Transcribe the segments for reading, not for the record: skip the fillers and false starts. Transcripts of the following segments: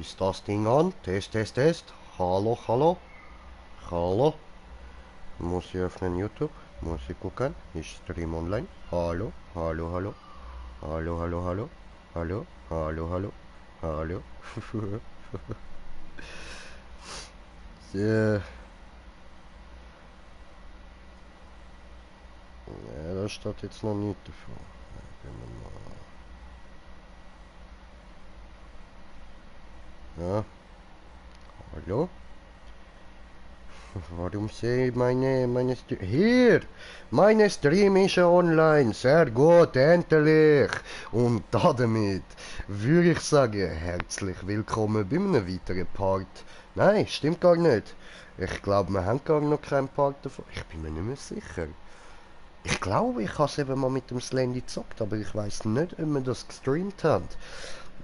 ist das Ding an? Test, Test, Test. Hallo, hallo. Hallo. Muss ich öffnen YouTube? Muss ich gucken? Ich stream online. Hallo, hallo, hallo. Hallo, hallo, hallo. Hallo, hallo, hallo. Hallo. Ja, da steht jetzt noch nicht davon. Gehen wir mal. Ja, hallo? Warum sehe ich meine Stream? Hier! Meine Stream ist ja online. Sehr gut, endlich. Und damit würde ich sagen, herzlich willkommen bei einem weiteren Part. Nein, stimmt gar nicht. Ich glaube, wir haben gar noch keinen Part davon. Ich bin mir nicht mehr sicher. Ich glaube, ich habe es eben mal mit dem Slendy gezockt, aber ich weiß nicht, ob wir das gestreamt haben.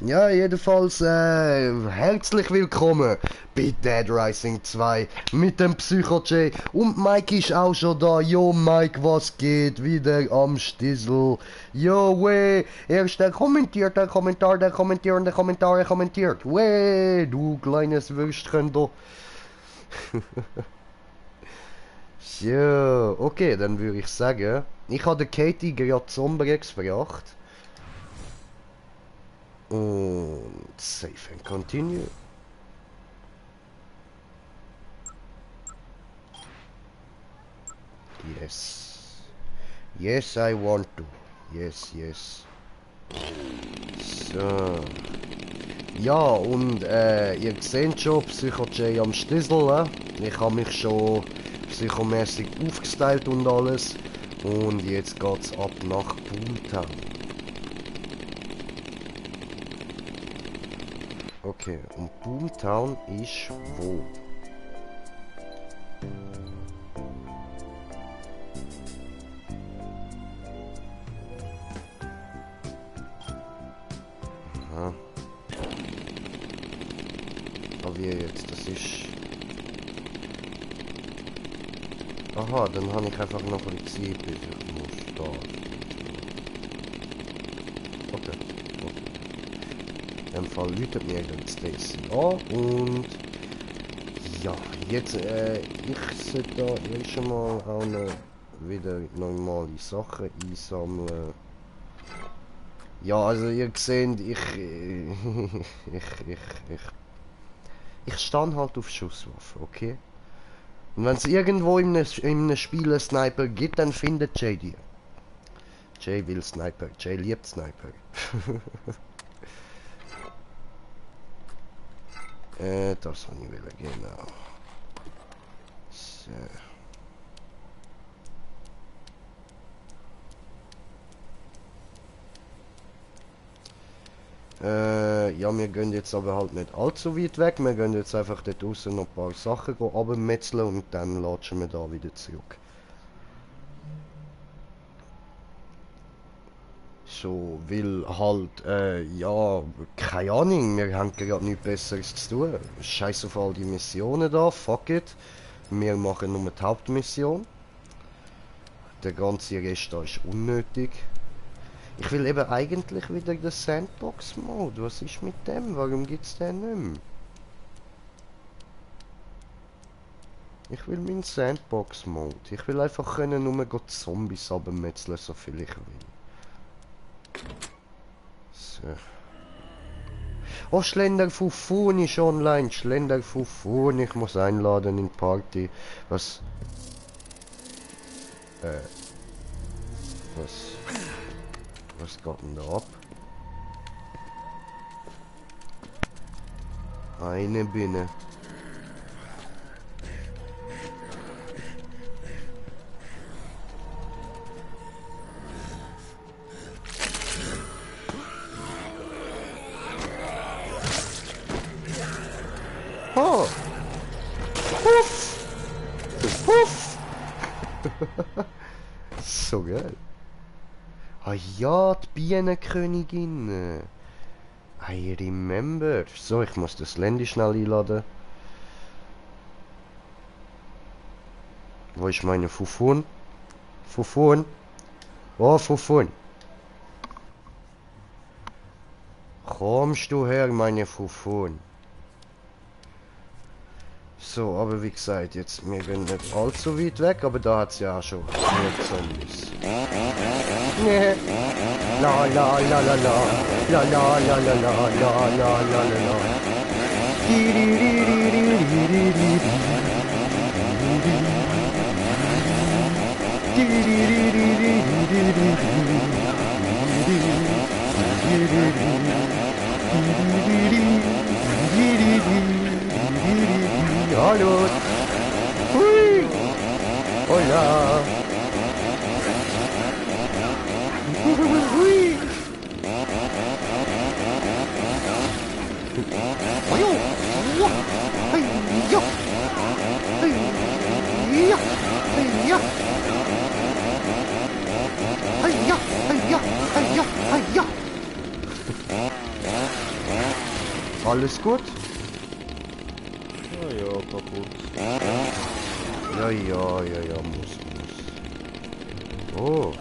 Ja, jedenfalls herzlich willkommen bei Dead Rising 2 mit dem Psycho J. Und Mike ist auch schon da. Jo Mike, was geht? Wieder am Stissel. Jo weh, erst der kommentiert, der Kommentar, der kommentiert und der Kommentar, der kommentiert. Weh, du kleines Würstchen da. So, okay, dann würde ich sagen, ich habe Katie gerade Zombrex gebracht. Und save and continue. Yes. Yes, I want to. Yes, yes. So. Ja, und ihr seht schon, Psycho J am Stissel. Ich habe mich schon psychomäßig aufgestylt und alles. Und jetzt geht's ab nach Boomtown. Okay, und Boomtown ist wo? Aha. Aber wie jetzt? Das ist... Aha, dann habe ich einfach noch ein bisschen Zeit, bis ich muss da. Okay. In dem Fall läutet mir dann Stacy an und... Ja, jetzt, ich sollte da erst einmal auch noch wieder normale Sachen einsammeln. Ja, also ihr seht, ich stand halt auf Schusswaffe, okay? Und wenn es irgendwo in einem Spiel einen Sniper gibt, dann findet Jay die. Jay will Sniper, Jay liebt Sniper. Das habe ich will, genau. So. Ja, wir gehen jetzt aber halt nicht allzu weit weg. Wir gehen jetzt einfach dort draußen noch ein paar Sachen abmetzeln und dann latschen wir da wieder zurück. So, weil halt, ja, keine Ahnung, wir haben gerade nichts Besseres zu tun. Scheiß auf all die Missionen da, fuck it. Wir machen nur die Hauptmission. Der ganze Rest da ist unnötig. Ich will eben eigentlich wieder den Sandbox-Mode. Was ist mit dem? Warum gibt's den nicht mehr? Ich will meinen Sandbox-Mode. Ich will einfach können nur Zombies abmetzeln, so viel ich will. So. Oh, Schlender Fufun ist online. Schlender Fufun, ich muss einladen in Party. Was? Was? Was geht denn da ab? Eine Biene. Oh! Puff! Puff! So geil. Ah ja, die Bienenkönigin. I remember. So, ich muss das Landy schnell einladen. Wo ist meine Fufun? Fufun? Oh, Fufun. Kommst du her, meine Fufun? So, aber wie gesagt, jetzt, wir gehen nicht allzu weit weg, aber da hat es ja auch schon mehr Zombies. Nee. La la la la la. La la la la la la la la la. Di di di di di di di di. Di di di di di di di di. Hallo. Hui. Hola. Hui. Ayo. Hey, yo. Hey, yo. Hey, yo. Hey, yo. Hey, yo. Hey, yo. Hey, yo. Alles gut? Ja, ja, kaputt. Ja, muss. Oh.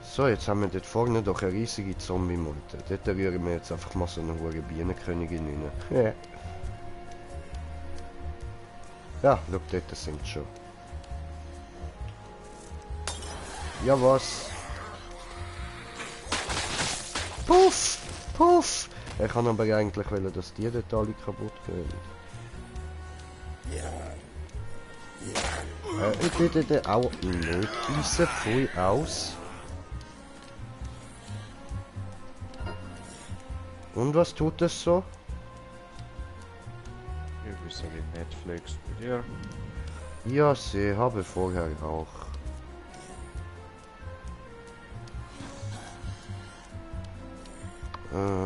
So, jetzt haben wir dort vorne doch eine riesige Zombie-Multe. Dort rühren wir jetzt einfach mal so eine hohe Bienenkönigin rein. Ja, schau, dort sind sie schon. Ja, was? Puff! Puff! Ich kann aber eigentlich wollen, dass die dort alle kaputt gehen. Ich will dort auch nicht beißen, voll aus. Und was tut es so? Ja, wie soll ich Netflix bei dir? Ja, sie habe vorher auch.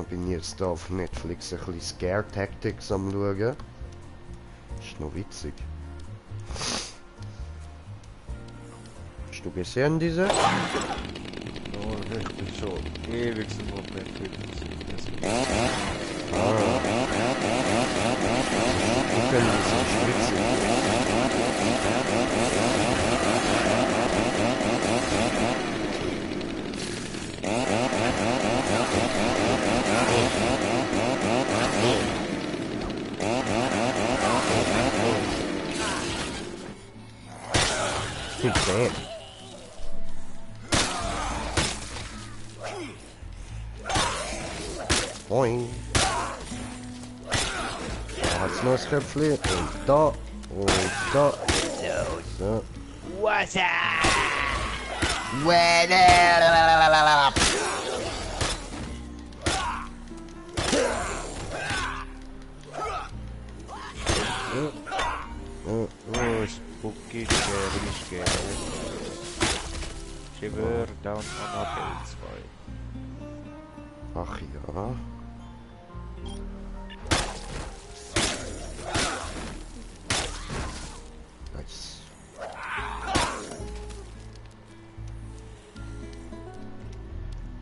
Bin jetzt da auf Netflix ein bisschen Scare Tactics am schauen. Ist noch witzig. Hast du gesehen diese? Ja, ich bin schon ewig so auf Netflix. Ich finde das witzig. Damn. Boing. Da hat's noch ein Köpfchen. Und da. Und da. So. What's up? Oh, spooky, scary. Shiver down on Hotel 2. Ach ja. Nice.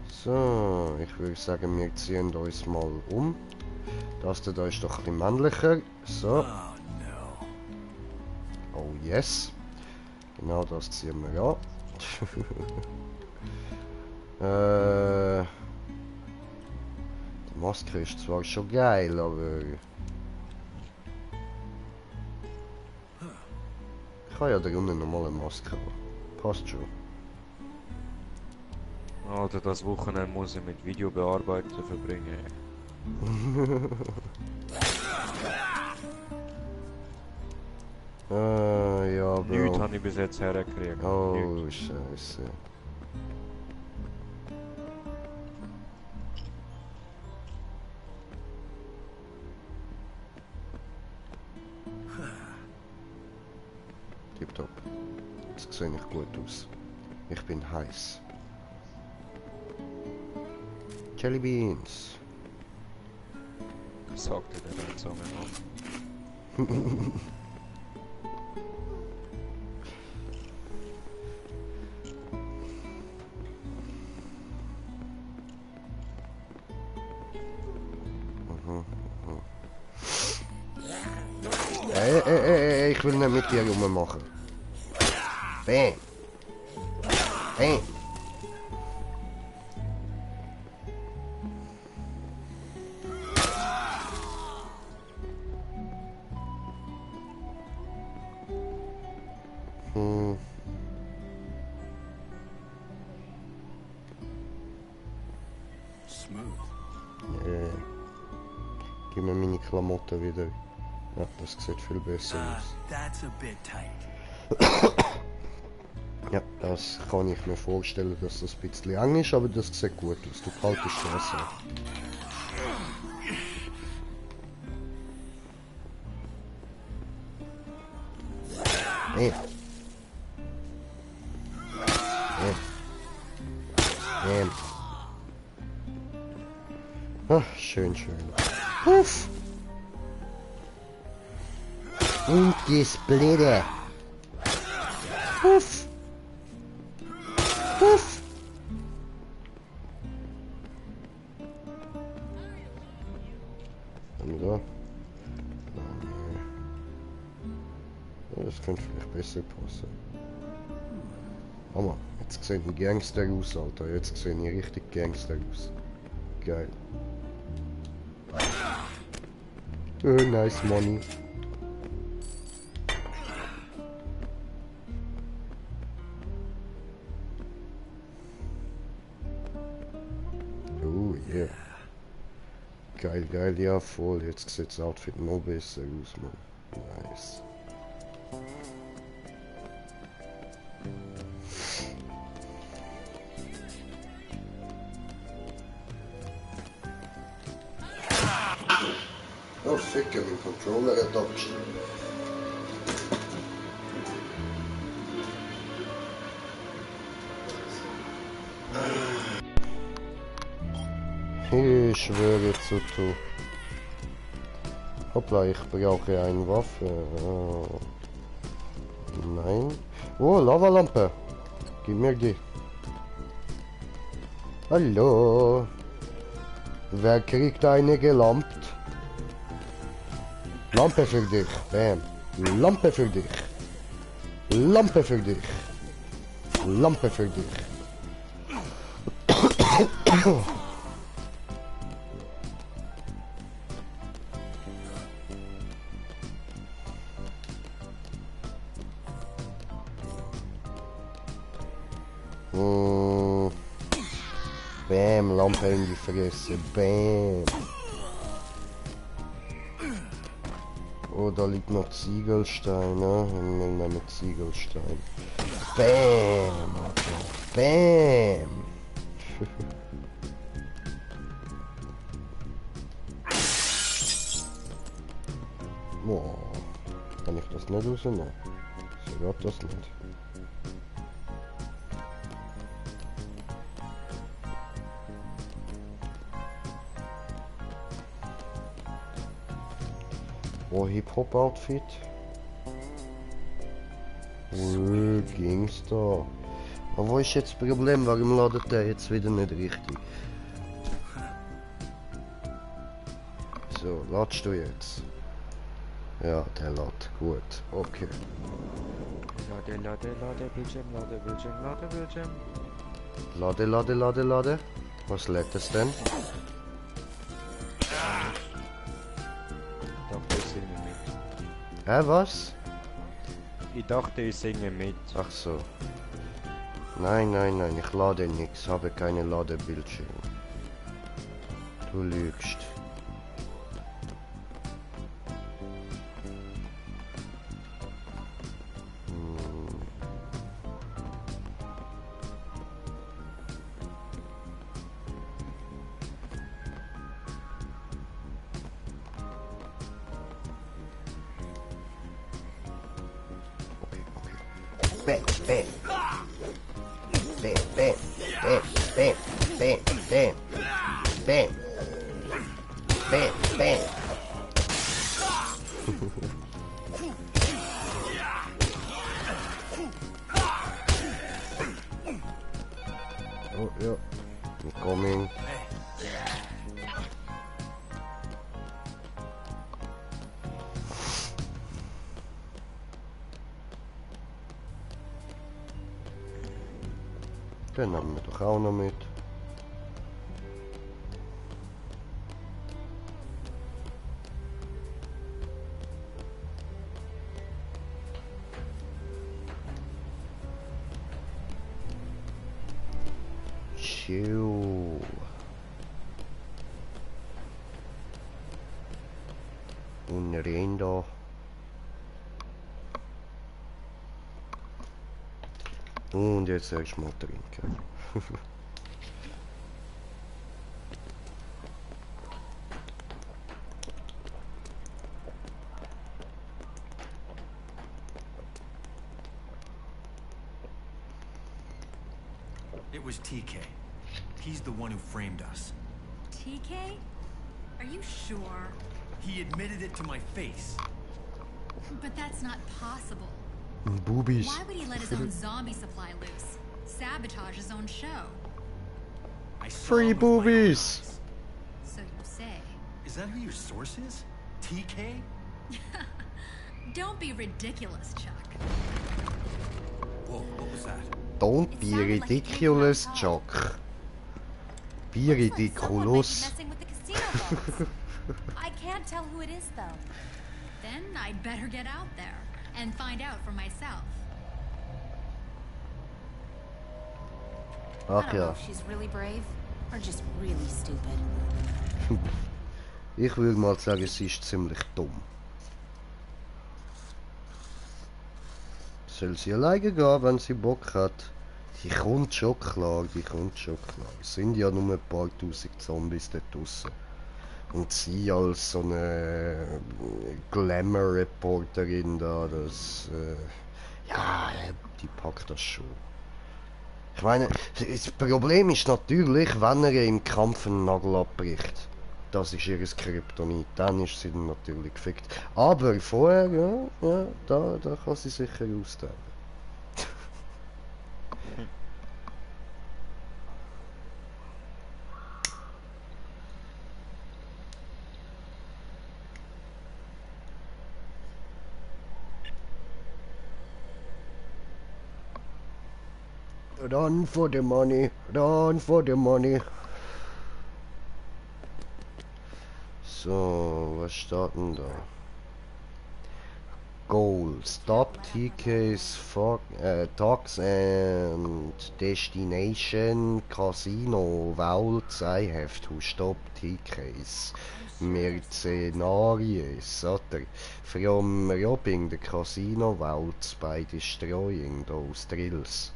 So, ich würde sagen, wir ziehen uns mal um. Das da ist doch ein bisschen männlicher. So. Oh yes. Genau das ziehen wir an. Die Maske ist zwar schon geil, aber... Ich kann ja da unten nochmal eine Maske haben. Passt schon. Alter, das Wochenende muss ich mit Videobearbeiten verbringen. Ja, Bro. Nichts habe ich bis jetzt hergekriegt. Oh, Nichts. Scheiße. Tipptopp. Jetzt sehe ich gut aus. Ich bin heiß. Jelly Beans. Was sagt ihr denn jetzt zusammen noch? Ey, ich will nicht mit dir rummachen. Bam. Bam. Gib mir meine Klamotten wieder. Ja, das sieht viel besser aus. Ja, das kann ich mir vorstellen, dass das ein bisschen eng ist, aber das sieht gut aus. Du haltest das an. Hey. Hey. Hey. Ach, schön, schön. Puff! Und das Blöde. Puff! Puff! Und da. Das könnte vielleicht besser passen. Aber jetzt sieht ein Gangster aus, Alter. Jetzt sehen die richtig Gangster aus. Geil. Nice money. Oh yeah. Geil, geil, ja voll. Jetzt sieht das Outfit noch besser aus, man. Nice. Oh, ficken, mein Controller hat abgeschnitten. Ich schwöre zu tun. Hoppla, ich brauche eine Waffe. Nein. Oh, Lavalampe. Gib mir die. Hallo. Wer kriegt eine gelampt? Lampe für dich. Bam. Lampe für dich. Lampe für dich. Lampe für dich. Bam, Lampe in die Fresse. Bam. Oh, da liegt noch Ziegelstein, ne? Nehmen wir mit Ziegelstein. Bam. Bam. Boah. Kann ich das nicht rausnehmen? So geht das nicht. Oh, Hip-Hop-Outfit. Gangster. Aber wo ist jetzt das Problem? Warum ladet der jetzt wieder nicht richtig? So, ladest du jetzt? Ja, der lädt. Gut, okay. Lade, Bildschirm. Lade. Was lädt es denn? Hä, was? Ich dachte, ich singe mit. Ach so. Nein, ich lade nichts, habe keine Ladebildschirm. Du lügst. Bam. Oh ja, I'm coming. Den haben wir doch auch noch mit. Chill. Und rein da. Und jetzt erstmal trinken. It was TK. He's the one who framed us. TK? Are you sure? He admitted it to my face. But that's not possible. Boobies. Why would he let his own zombie supply loose? Sabotage his own show? I saw Free him with my own boobies. eyes. So you say. Is that who your source is? TK? Don't be ridiculous, Chuck. Whoa, what was that? Don't It be sounded like it came from ridiculous, outside. Chuck. Be Looks like someone might be ridiculous. messing with the casino vaults. I can't tell who it is, though. Then I'd better get out there and find out for myself. I Ach don't know ja, if she's really brave or just really stupid. ich würde mal sagen, sie ist ziemlich dumm. Soll sie alleine gehen, wenn sie Bock hat? Die kommt schon klar, die kommt schon klar. Es sind ja nur ein paar tausend Zombies dort draussen. Und sie als so eine Glamour-Reporterin da, das... ja, die packt das schon. Ich meine, das Problem ist natürlich, wenn er im Kampf einen Nagel abbricht. Das ist ihr Kryptonit, dann ist sie dann natürlich gefickt. Aber vorher, ja, da kann sie sicher austeilen. Run for the money, run for the money. So, was steht denn da? Goal. Stop TK's Talks and Destination Casino Vaults. I have to stop TK's Mercenaries, oder? From robbing the casino vaults by destroying those drills.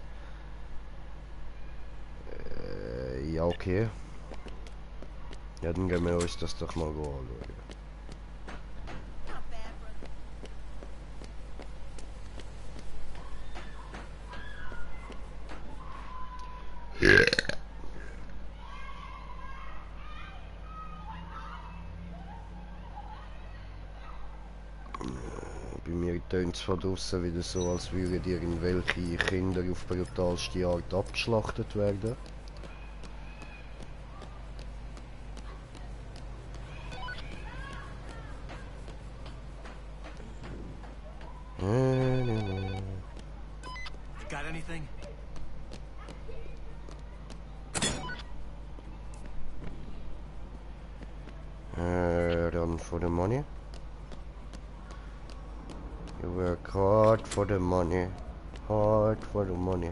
Ja, okay. Ja, dann gehen wir uns das doch mal anschauen. Bei mir tönt es von draussen wieder so, als würden irgendwelche Kinder auf brutalste Art abgeschlachtet werden. Got anything? Run for the money. You work hard for the money. Hard for the money.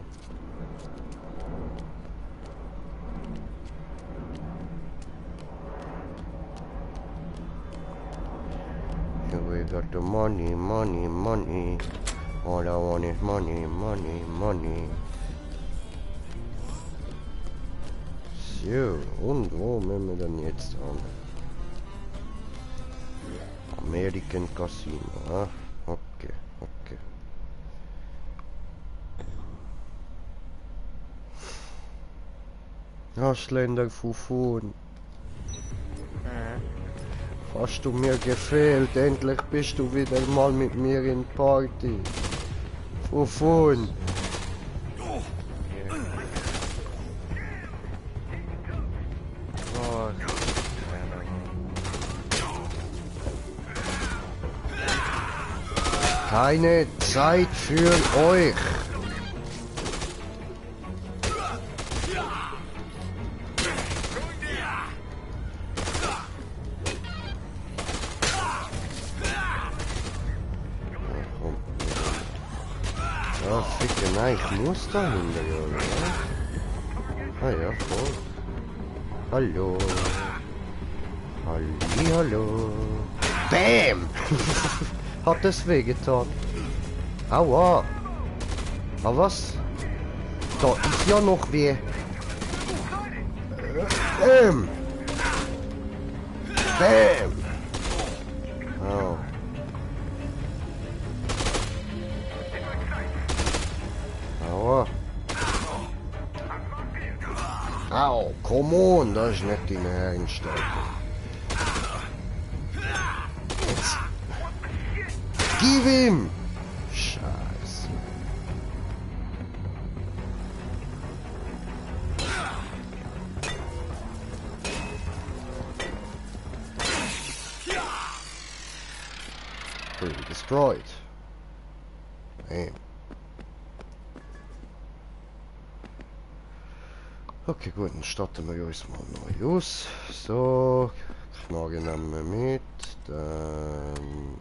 We got the money, money, money. All I want is money, money, money. So, und wo müssen wir denn jetzt an? American Casino, ah? Okay, okay. Ausländer Fufun. Hast du mir gefehlt, endlich bist du wieder mal mit mir in Party. Fufun. Keine Zeit für euch. Ja, ficken, nein, ich muss da hinter, oder? Ah ja, voll. Hallo. Hallo. Bäm! Hat das wehgetan? Aua! Aber was? Da ist ja noch weh. Bäm! Bäm! Au. Aua. Au, come on, das ist nicht deine Herrenstärke. Jetzt. Gib ihm! Scheiße. Pretty destroyed. Hey. Okay, gut, dann starten wir uns mal neu aus. So, Knarre nehmen wir mit. Dann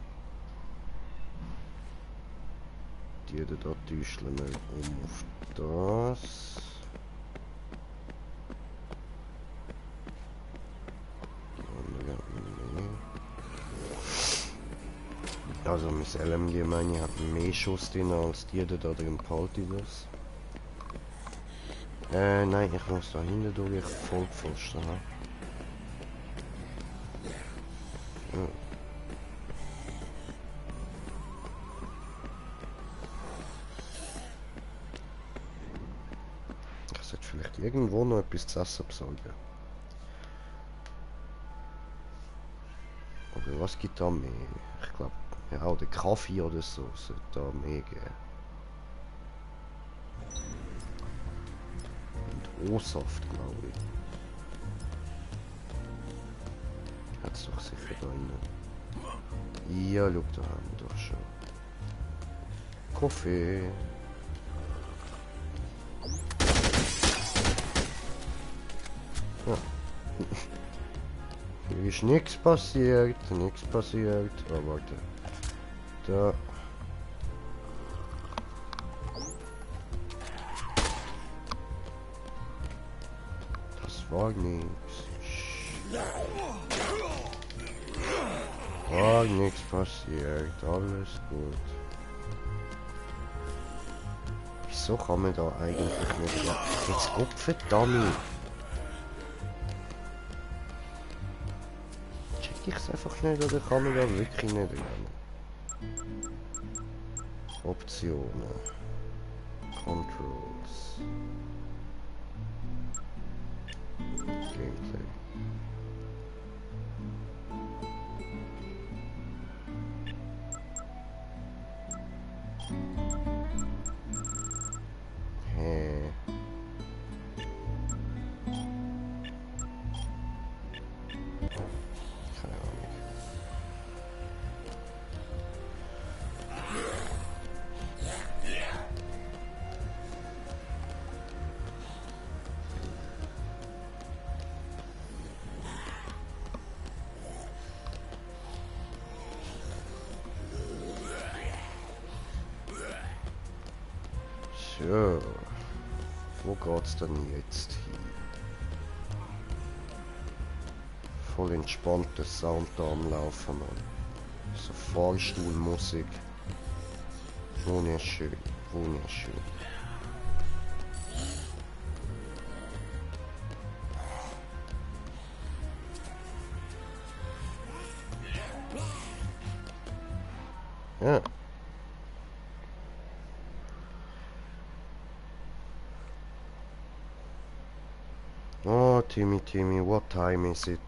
die da täuschen wir auf das. Also mein LMG meine ich hat mehr Schuss drin als die da drin, behalte ich das. Nein, ich muss da hinten durch Vollpfosten haben. Ja. Ich sollte vielleicht irgendwo noch etwas zu essen besorgen. Aber was gibt da mehr? Ich glaube, ja, oder Kaffee oder so sollte da mehr geben. O-Saft, glaube ich. Hat's doch sicher da rein. Ja, schau, da haben wir doch schon. Kaffee. Ja. Hier ist nichts passiert, nichts passiert. Oh, warte. Da. War nichts. War nichts passiert. Alles gut. Wieso kann man da eigentlich nicht... Ja, jetzt Gottverdammt! Check ich's einfach nicht oder kann man da wirklich nicht rein? Optionen. Controls. Gameplay. Hä? Keine Ahnung. So, wo geht's denn jetzt hin? Voll entspannter Sound da am Laufen, Mann. So Fahrstuhlmusik. Wunderschön, wunderschön. Ja. Oh, Timmy, what time is it?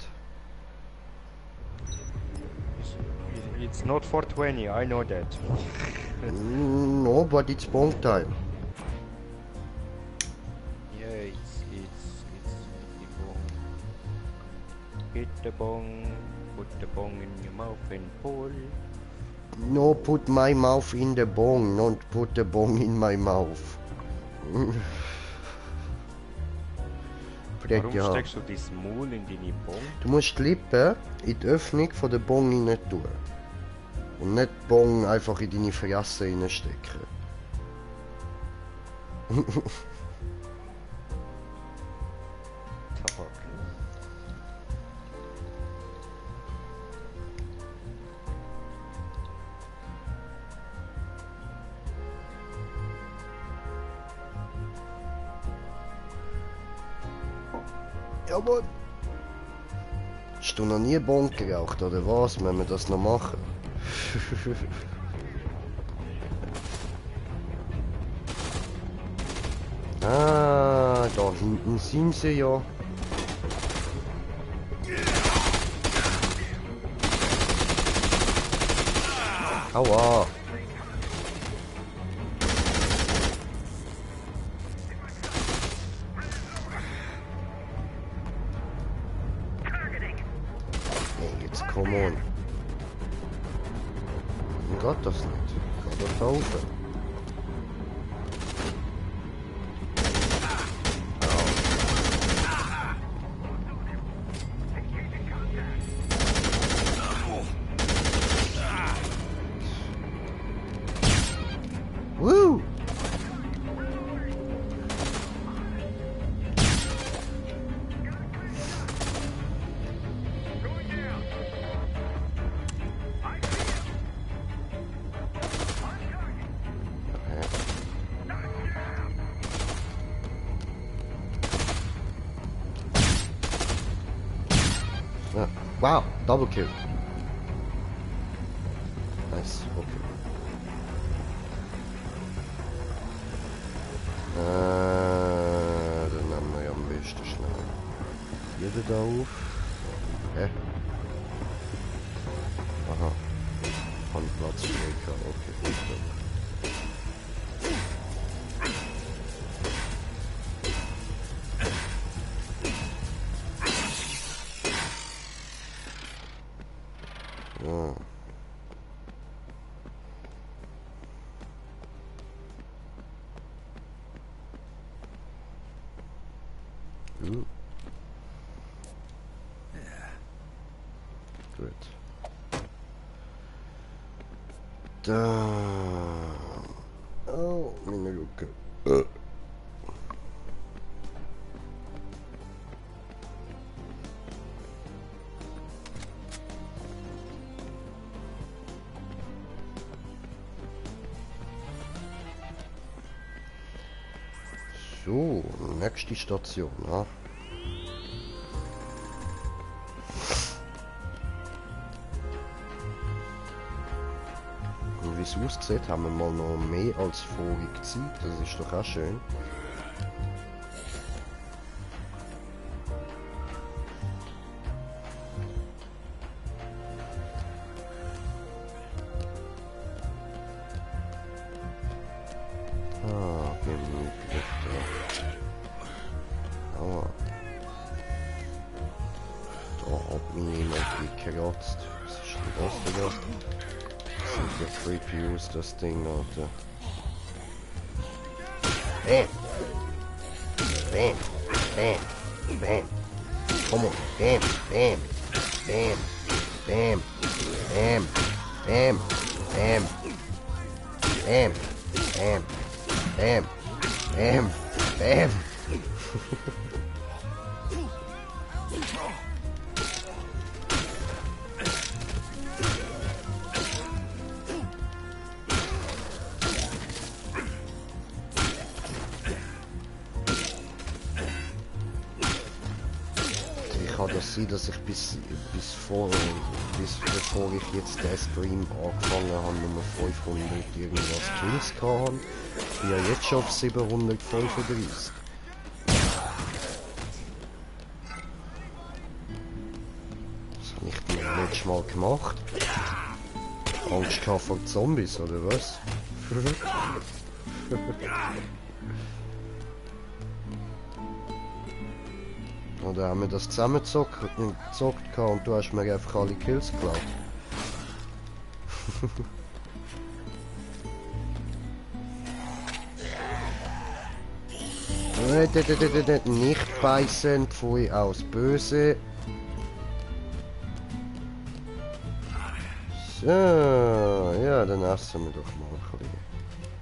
It's not 420, I know that. No, but it's bong time. Yeah, it's the bong. Hit the bong, put the bong in your mouth and pull. No, put my mouth in the bong, not put the bong in my mouth. Warum Ja. steckst du das Maul in deine Bong? Du musst die Lippen in die Öffnung von der Bong rein tun. Und nicht die Bong einfach in deine Fresse reinstecken. Tabak. Jawohl. Hast du noch nie Bon geraucht, oder was? Wenn wir das noch machen? Ah, da hinten sind sie ja. Aua. Hey, jetzt come on. Warum geht das nicht? Geht das da rauf? Woo! Ja. Wow, double kill. Nice, okay. Dann nehmen wir ja am besten schnell jeder da auf. Hä? Aha. Kann Platz breaker, okay, gut. Ja. Gut. Da. Oh, meine Luke. So, nächste Station, ja. Und wie es aussieht, haben wir mal noch mehr als vorige Zeit. Das ist doch auch schön. Ah, gemütlich da. Aua. Da hat mich jemand gekratzt. Was ist denn das da? Super creepy aus, das Ding, Alter. Bam! Bam! Bam! Bam! Come on! Bam! Bam! Bam! Bam! Bam! Bam! Bam! Bam! Bam! Bam! Bam! Bam! Kann das sein, dass ich bevor ich jetzt den Stream angefangen habe, Nummer 500 irgendwas Kills gehabt. Ich bin ja jetzt schon auf 735. Was habe ich denn letztes Mal gemacht? Angst gehabt vor Zombies, oder was? Oder haben wir das zusammengezockt und du hast mir einfach alle Kills geklaut? Nicht beißen, pfui aus böse. So, ja, dann essen wir doch mal ein bisschen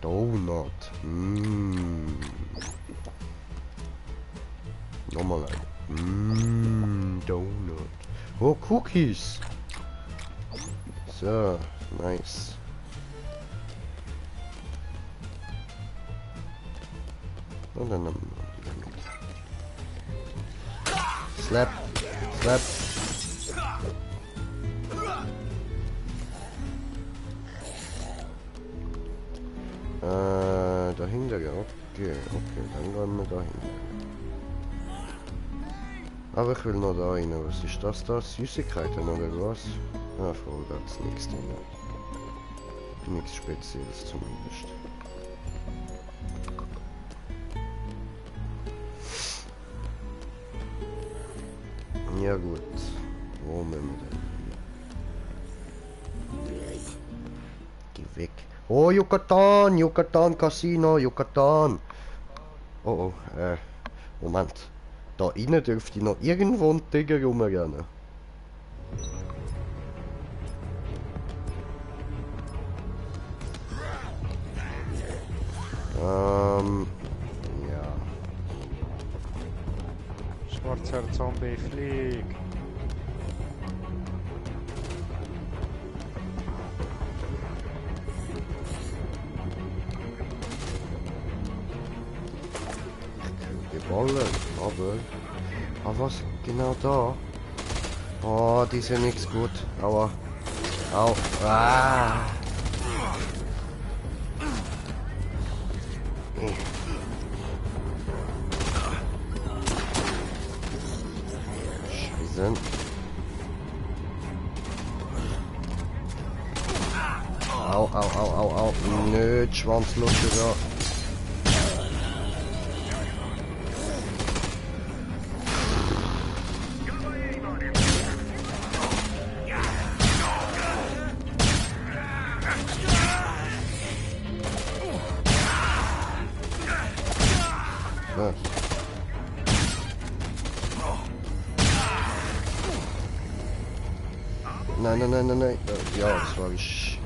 Donut. Nochmal ein. Donut. Oh, Cookies. So, nice. Und dann nehmen wir die mit. Slap. Slap. Dahinter, ja. Okay, dann gehen wir dahinter. Aber ich will noch da rein. Was ist das da? Süßigkeiten oder was? Ah, voll, da ist nichts drin. Nichts Spezielles zumindest. Ja gut. Wo müssen wir denn? Geh weg. Oh, Yucatan! Yucatan Casino! Yucatan! Oh, Moment. Da innen dürfte noch irgendwo ein Tiger rumrennen. Ja. Schwarzer Zombie, flieg! Ballen, aber... Ah, was? Genau da? Oh, die sind nichts gut. Aua. Au. Ah. Scheiße. Au. Nö, die Schwanzlutsche da. Nein. Ja, das war ich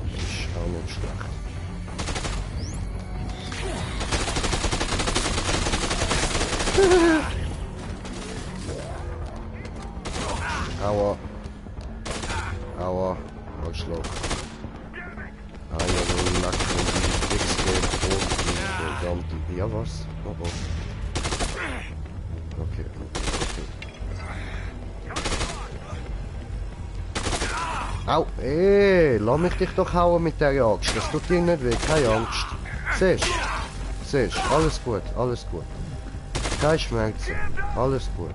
auch nicht schlecht. Aua. Arschloch. Ah ja, so Lack und die dickste verdammte. Ja, was? Oh. Okay. Au, lass mich dich doch hauen mit der Axt. Das tut dir nicht weh, keine Angst. Siehst, alles gut. Kein Schmerzen, alles gut.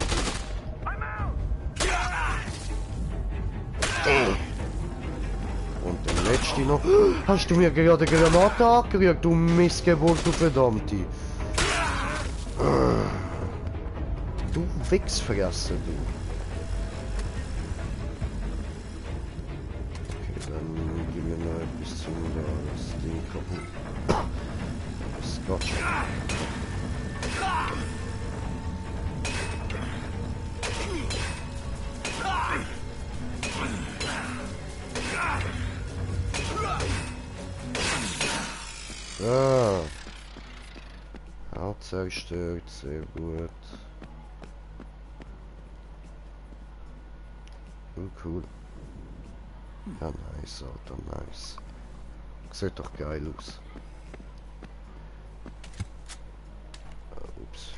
Und der letzte noch. Hast du mir gerade eine Granate angerührt, du Missgeburt, du Verdammte. Du Wichsfresser, du. Bis zum das Ding kaputt. Scotch. Ah. Auch zerstört, sehr gut. Cool. Ja, nice, Alter, nice. Sieht doch geil aus. Ups.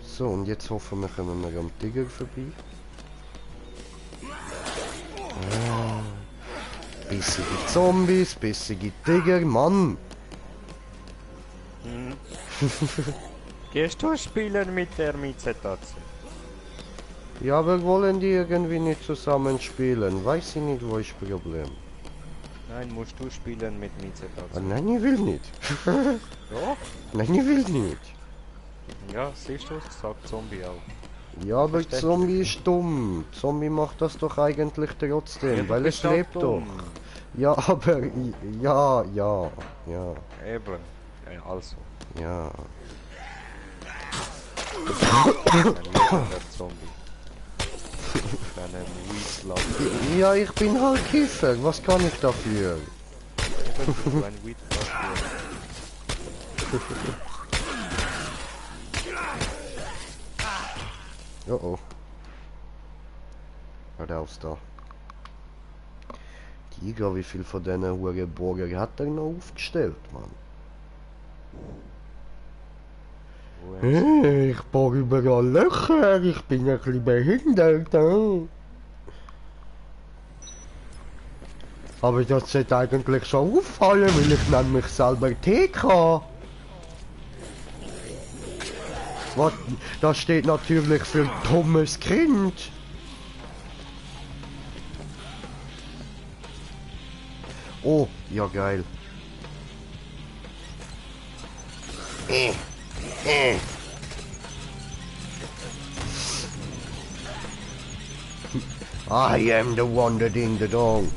So, und jetzt hoffen wir, kommen wir am Tiger vorbei. Bissige Zombies, bissige Tiger, Mann! Gehst du spielen mit der Mieze-Tatze? Ja, aber wollen die irgendwie nicht zusammen spielen? Weiß ich nicht, wo ist das Problem. Nein, musst du spielen mit Mieze-Tatze. Ah, nein, ich will nicht. Doch? Nein, ich will nicht. Ja, siehst du, sagt Zombie auch. Ja, aber Versteht Zombie ist dumm. Zombie macht das doch eigentlich trotzdem, Ja, weil du es bist auch lebt doch. dumm. Ja, aber... Ja. Eben. Ja, also. Ja. Der Zombie. Einen Weed-Lauf. Ja, ich bin halt Kiffer. Was kann ich dafür? Du ein Weed-Lauf. Oh. Hör raus da. Tiger, wie viel von diesen Hurenburger hat er noch aufgestellt, Mann? Wo haben sie- Ich bohre überall Löcher, ich bin ein bisschen behindert. Aber das sollte eigentlich schon auffallen, weil ich nenne mich selber TK. Was? Das steht natürlich für dummes Kind. Oh, ja geil. I am the one that in the dong.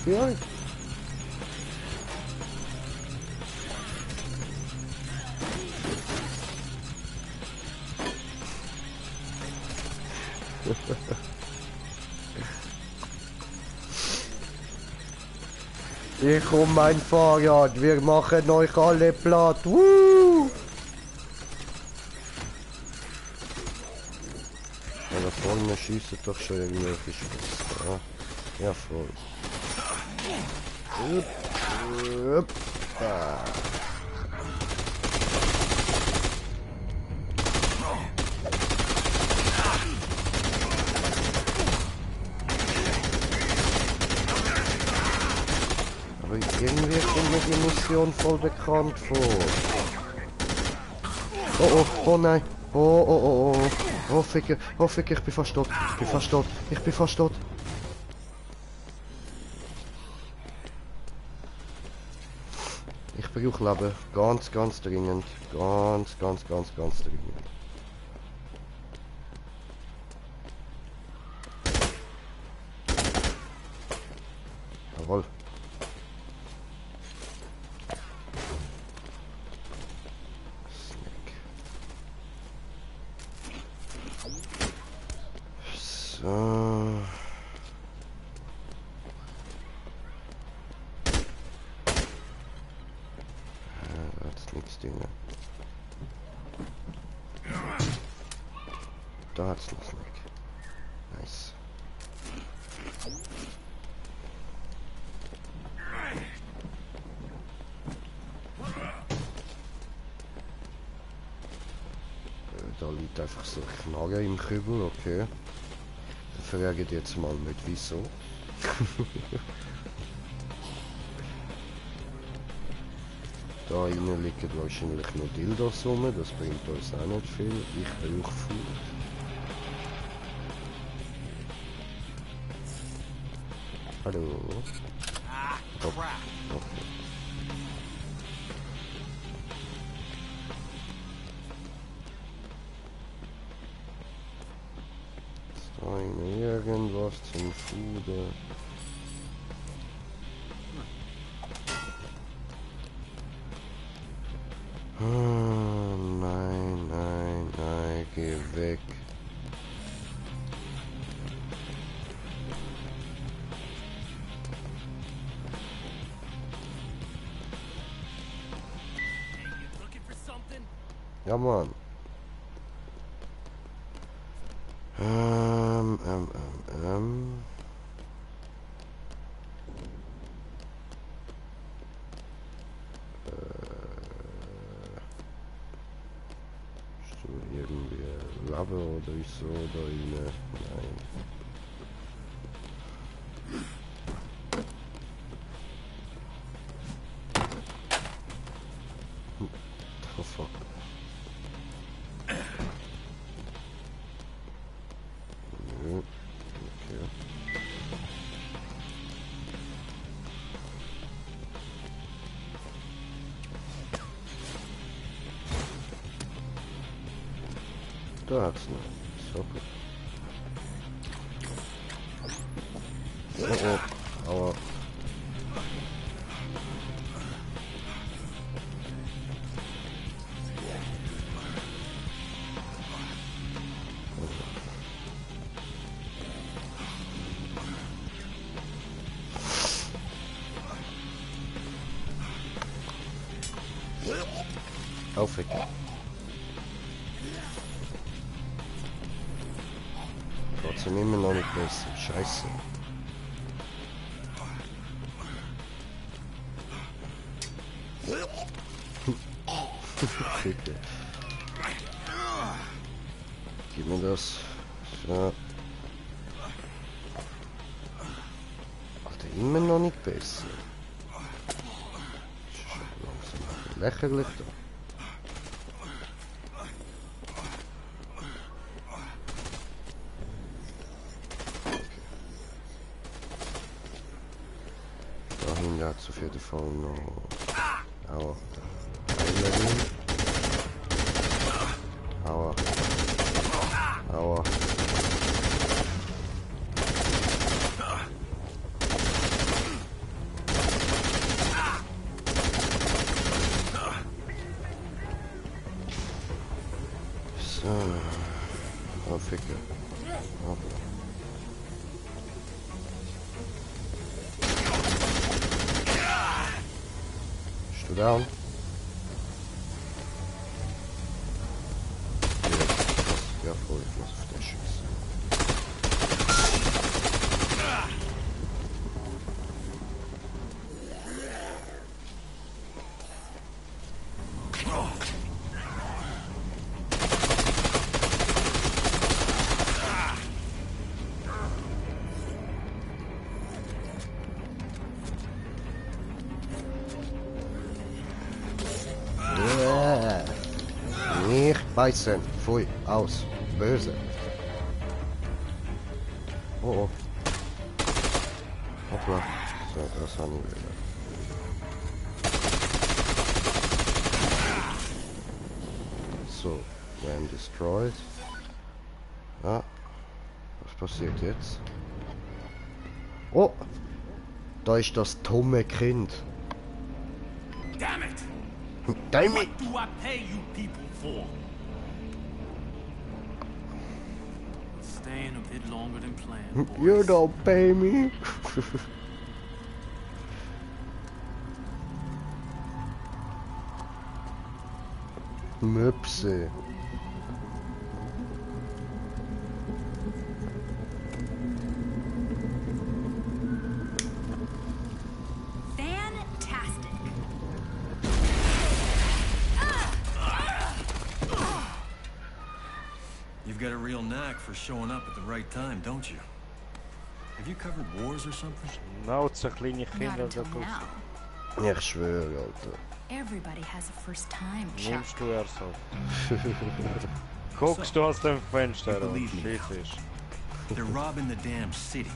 Ja. Ich um mein Fahrrad, wir machen euch alle platt. Woo! Ja, da vorne schießen doch schon irgendwelche Spitze. Ja, voll. Aber irgendwie kommt mir die Mission voll bekannt vor. Oh oh, oh nein. Oh oh oh oh. Oh Ficker, ich bin fast tot. Ich bin fast tot. Ich bin fast tot. Ich brauche Leben. Ganz, ganz dringend. Ganz, ganz, ganz, ganz dringend. Jawohl. Snack. So. Nichts Dinge. Da hat's noch Snack. Nice. Da liegt einfach so ein Knarre im Kübel, okay. Ich frage jetzt mal mit wieso. Da innen liegen wahrscheinlich nur Dildos rum, das bringt uns auch nicht viel. Ich brauche Food. Hallo? Oh, okay. Ist da innen irgendwas zum Food? Nein, nein, nein, geh weg. Ja, Mann. Ist so irgendwie Lava oder ist so da rein? Nein. Oh fuck. Nö. Okay. Da hat's noch. So gut. Oh oh. Aua. Aufwecken. Trotzdem immer noch nicht besser. Scheiße. Ficken. Gib mir das. So. Alter, immer noch nicht besser. Das ist schon langsam lächerlich da. Da hat es auf jeden Fall noch. Aua. Aua. Aua. So. Oh, Ficke. Oh. Down. Ja, voll, ich muss auf den schießen. Nicht beißen. Pfui, aus. Böse. Oh oh. Hoppla. So, das haben wir wieder. So, when destroyed. Ah. Was passiert jetzt? Oh! Da ist das dumme Kind. Damn it! Damn it! What do I pay you people for? Staying a bit longer than planned, boys. You don't pay me. Möpse. Fantastic. You've got a real knack for showing up at the right time, don't you? Have you covered wars or something? Nauze kleine Not Kinder da until now. Ich schwöre, Alter. Everybody has a first time, Chuck. nimmst du erst auf. Guckst du aus dem Fenster und Believe me. schießt. They're robbing the damn city.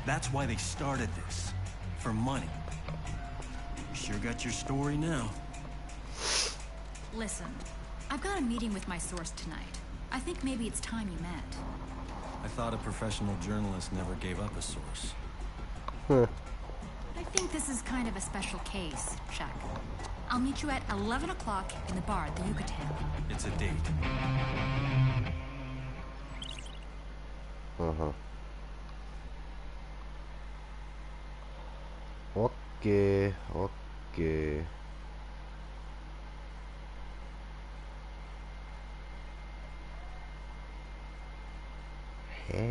That's why they started this. For money. You sure got your story now. Listen, I've got a meeting with my source tonight. I think maybe it's time you met. I thought a professional journalist never gave up a source. I think this is kind of a special case, Chuck. I'll meet you at 11 o'clock in the bar at the Yucatan. It's a date. Aha. Okay, okay. Hä?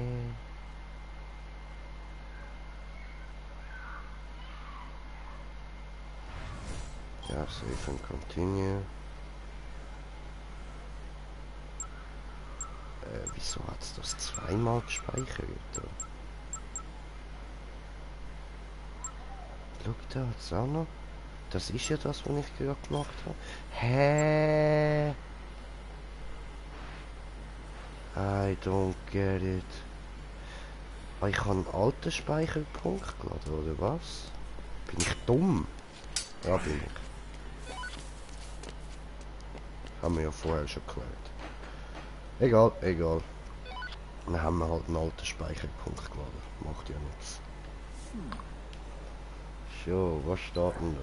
Ja, save and continue. Wieso hat es das zweimal gespeichert? Schau, da hat es auch noch. Das ist ja das, was ich gerade gemacht habe. Hä? I don't get it. Ah, ich habe einen alten Speicherpunkt geladen, oder was? Bin ich dumm? Ja, bin ich. Haben wir ja vorher schon geklärt. Egal, egal. Dann haben wir halt einen alten Speicherpunkt geladen. Macht ja nichts. So, was steht denn da?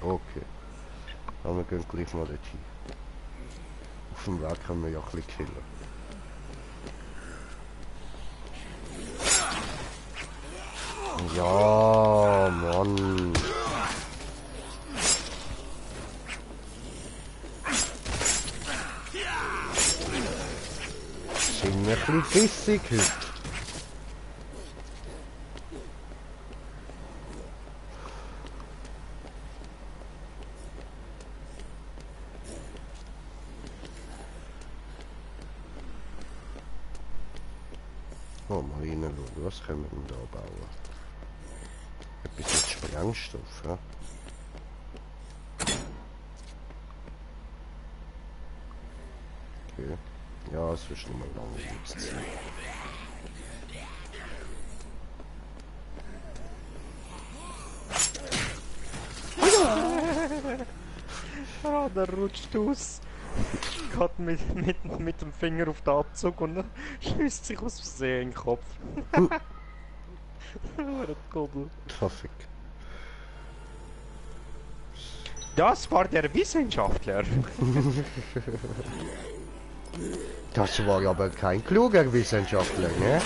Okay. Aber wir gehen gleich mal dorthin. Auf dem Weg können wir ja ein bisschen killen. Ja, Mann. Sind mir ein bisschen bissig heute. Oh, mal reinschauen, was können wir denn da bauen? Etwas mit Sprengstoff, ja? Okay. Ja, es ist nur mal langweiliges Zeug. Ah, der rutscht aus. Geht mit dem Finger auf den Abzug und schießt sich aus Versehen in den Kopf. Trottel. Traffic. Das war der Wissenschaftler. Das war aber kein kluger Wissenschaftler, ne?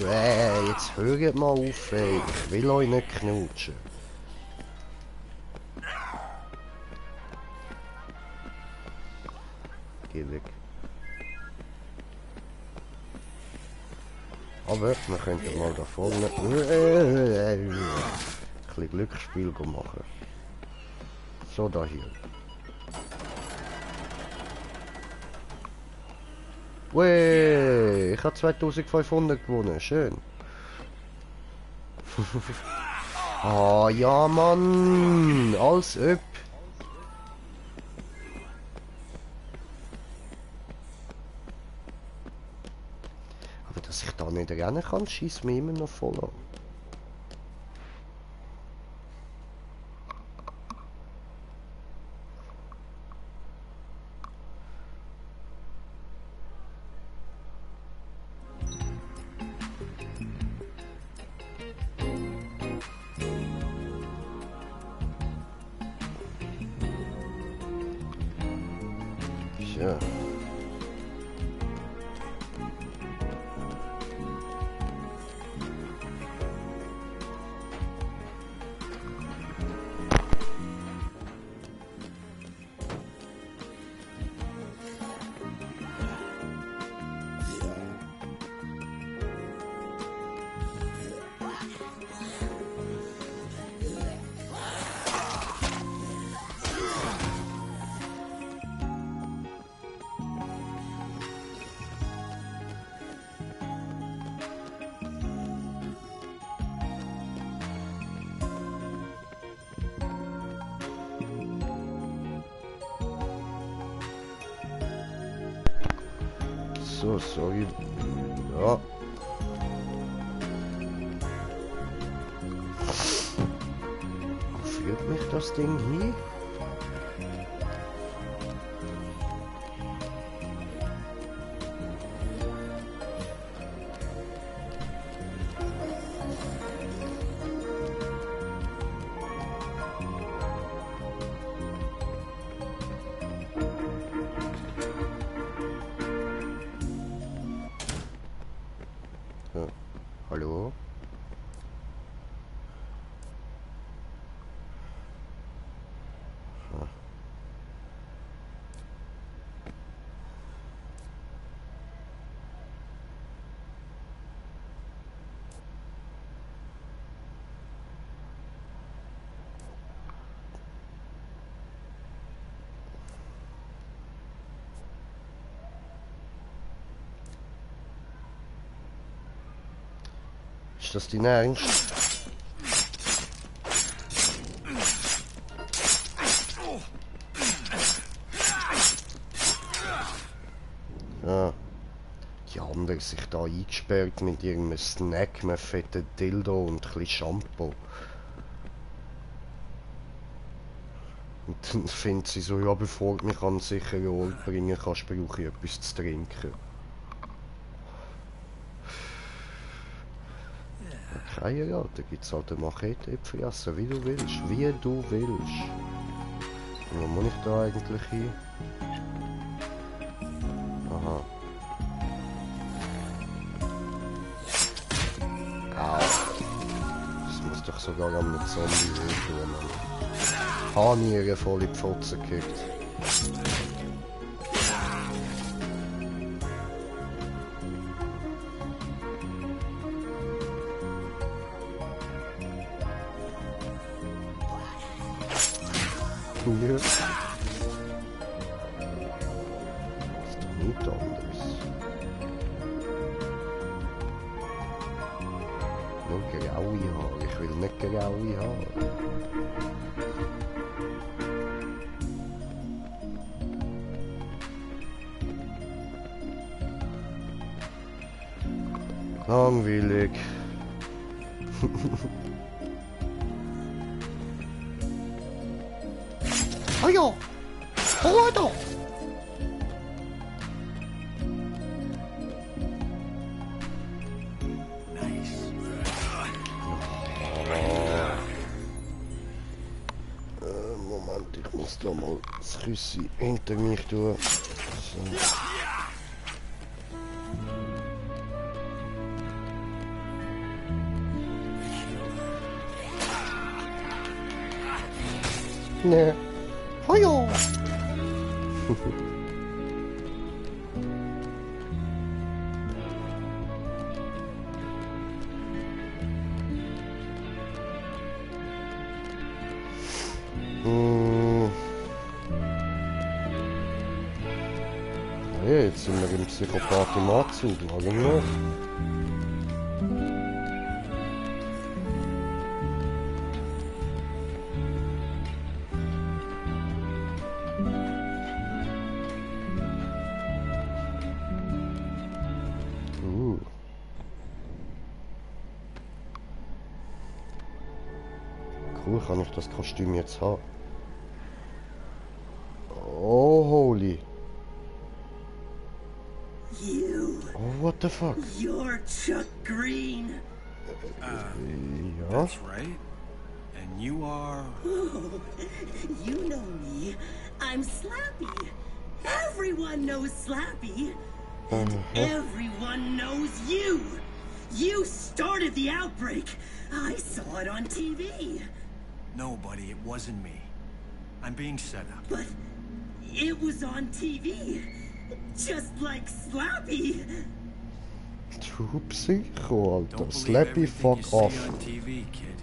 Nein. Jetzt hört mal auf, ey. Ich will euch nicht knutschen. Geh weg. Aber wir könnten mal da vorne ein bisschen Glücksspiel machen. So, da hier. Weh, ich habe 2500 gewonnen, schön. Ah ja, Mann, als ob. Aber dass ich da nicht rennen kann, schießt mir immer noch voll an. Ja. So, sorry. Ja. Wo führt mich das Ding hin? Ja. Hallo? Ah. Ist das dein Ernst? Ja. Die andere ist sich da eingesperrt mit irgendeinem Snack, einem fetten Dildo und ein bisschen Shampoo. Und dann findet sie so, ja, bevor du mich an einen sicheren Ort bringen kannst, brauche ich etwas zu trinken. Okay, ja, da gibt es halt eine Machete fressen, wie du willst, wie du willst. Und wo muss ich da eigentlich hin? doch sogar am Zombie wehtun, Mann. Harniere voll in die Fotze gekickt. Ja. Ist doch nichts anderes. Nur graue Haare. Ich will nicht graue Haare. Langweilig. Oh ja! Oh da! Moment, ich muss da mal das Küssi hinter mich tun. So. Ne. Oh ja! Ja, jetzt sind wir im Psychopath im Anzug, schauen wir mal. Cool, kann ich das Kostüm jetzt haben? Oh, holy. You. Oh, what the fuck? You're Chuck Green. Ja. That's right. And you are... Oh, you know me. I'm Slappy. Everyone knows Slappy. And everyone knows you. You started the outbreak. I saw it on TV. No, buddy, it wasn't me. I'm being set up. But it was on TV. Just like Slappy. Du Psycho, Alter. Don't believe Slappy, everything fuck you see off. on TV, kid.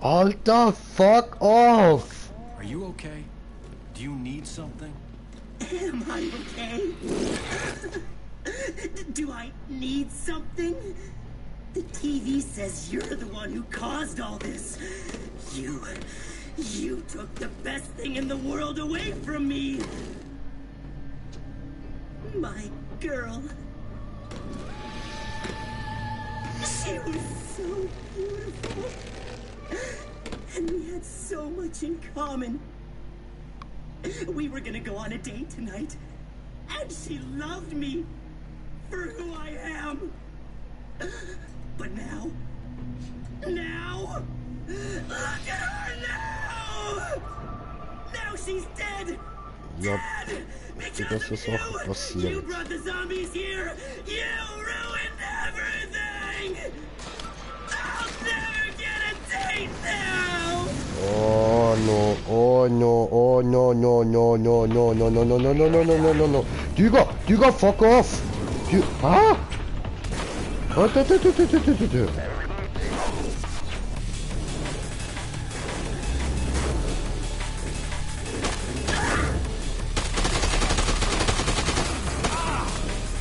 Alter, fuck off! Are you okay? Do you need something? Am I okay? Do I need something? The TV says you're the one who caused all this. You took the best thing in the world away from me. My girl. She was so beautiful. And we had so much in common. We were gonna go on a date tonight. And she loved me for who I am. But now, look at her now! Now she's dead! Ja, Dead! dass so Sachen You passieren. brought the zombies here! You ruined everything! I'll never get a date now! Oh no, oh no, oh no, no, no, no, no, no, no, no, no, no, no, no, no, no. Digga, fuck off! Ah! Oh, du.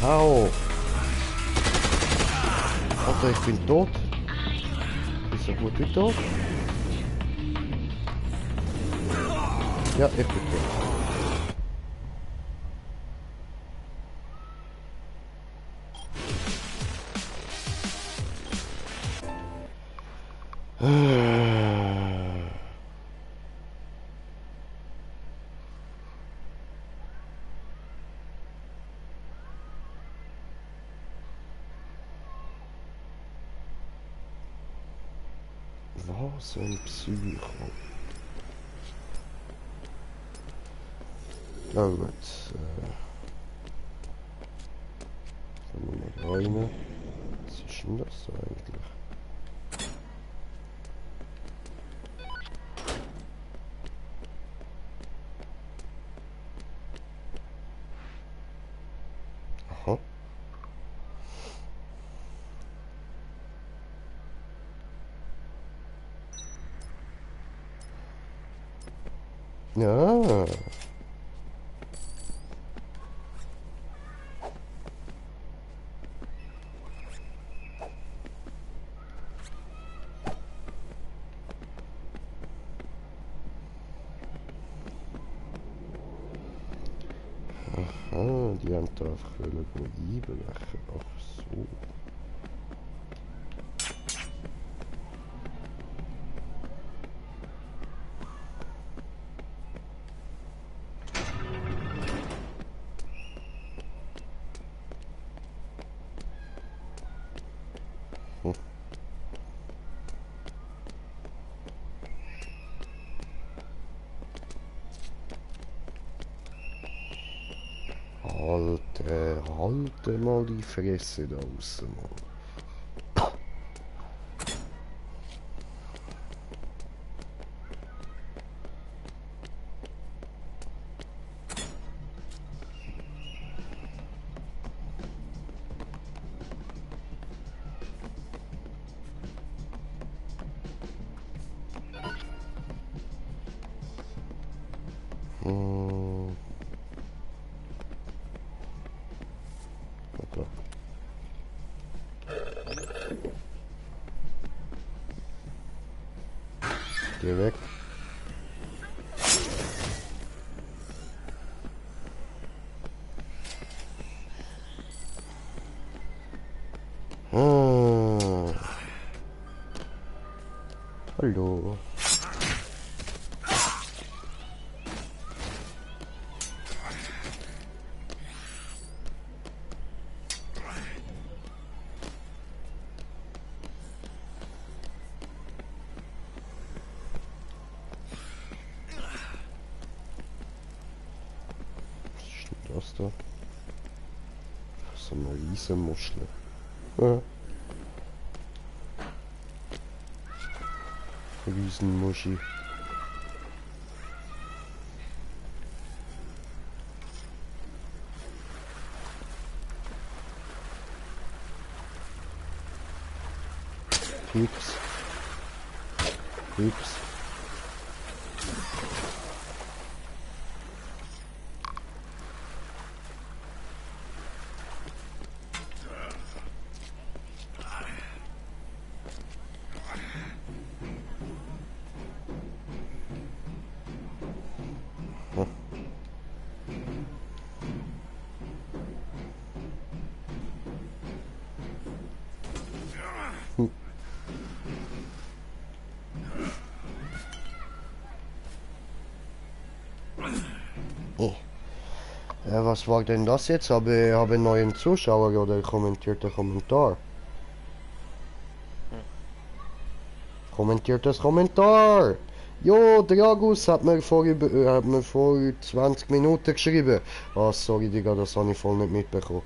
Au! Alter, ich bin tot. Ist so gut wie tot. Ja, ich bin tot. Was ein Psycho. Na gut. Dann wir mal rein. Das ist denn das eigentlich? Aha. Ja. Aha, die haben da einfach einbrechen. Ach so. Halte mal die Fresse da draussen, Mann. Hm. Okay. Geh weg. Ah. Hallo. Was ist denn das da? So eine Riesenmuschel. Ja. Riesenmuschi. Pieps. Pieps. Oh. Was war denn das jetzt? Habe einen neuen Zuschauer oder kommentierter Kommentar? Kommentiertes Kommentar! Jo, Dragus hat mir vor 20 Minuten geschrieben. Ah, sorry, Digga, das habe ich voll nicht mitbekommen.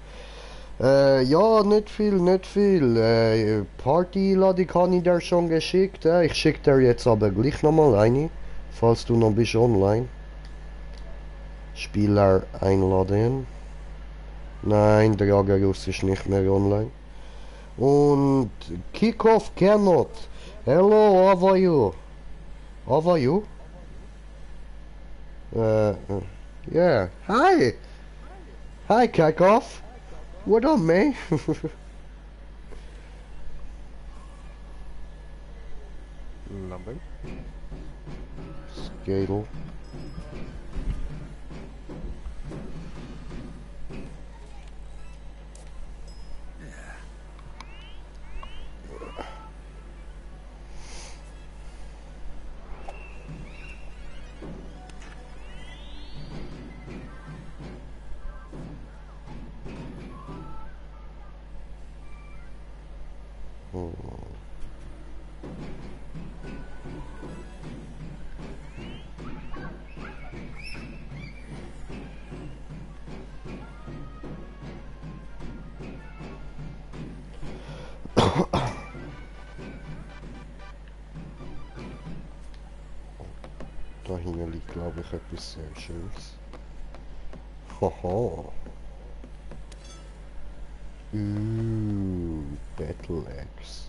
Ja, nicht viel. Party-Ladung habe ich dir schon geschickt. Ich schicke dir jetzt aber gleich nochmal eine, falls du noch bist online. Spieler einladen. Nein, Dragarus ist nicht mehr online. Und Kickoff cannot. Hello, how are you? How are you? Yeah. Hi. Hi, Kickoff. What up, man? Lampe. Skatel. Da hinten liegt, glaube ich, etwas sehr Schönes. Haha. Battle Axe.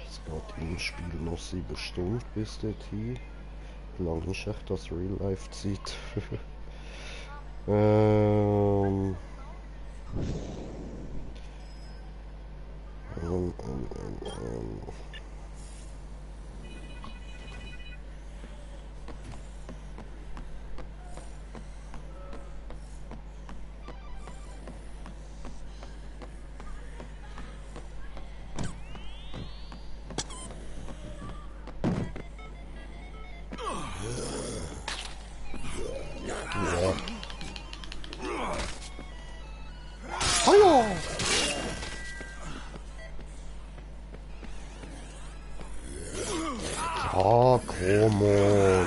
Es geht im Spiel noch 7 Stunden bis dorthin. Wie lang ist echt das Real-Life-Zeit? ähm, ähm, ähm, ähm. Hallo! Ah, come on.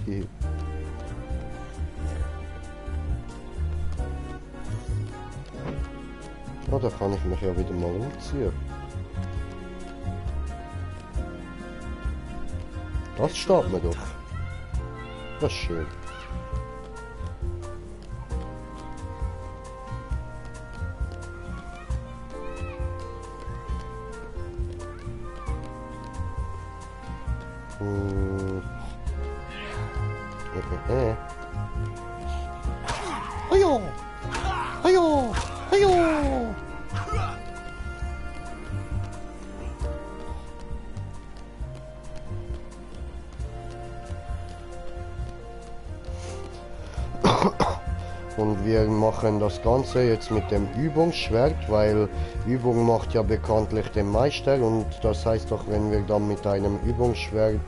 Hier. Oh, da kann ich mich ja wieder mal umziehen. Das steht mir doch. Das ist schön. Hajo! Hajo! Hajo! Und wir machen das Ganze jetzt mit dem Übungsschwert, weil Übung macht ja bekanntlich den Meister und das heißt doch, wenn wir dann mit einem Übungsschwert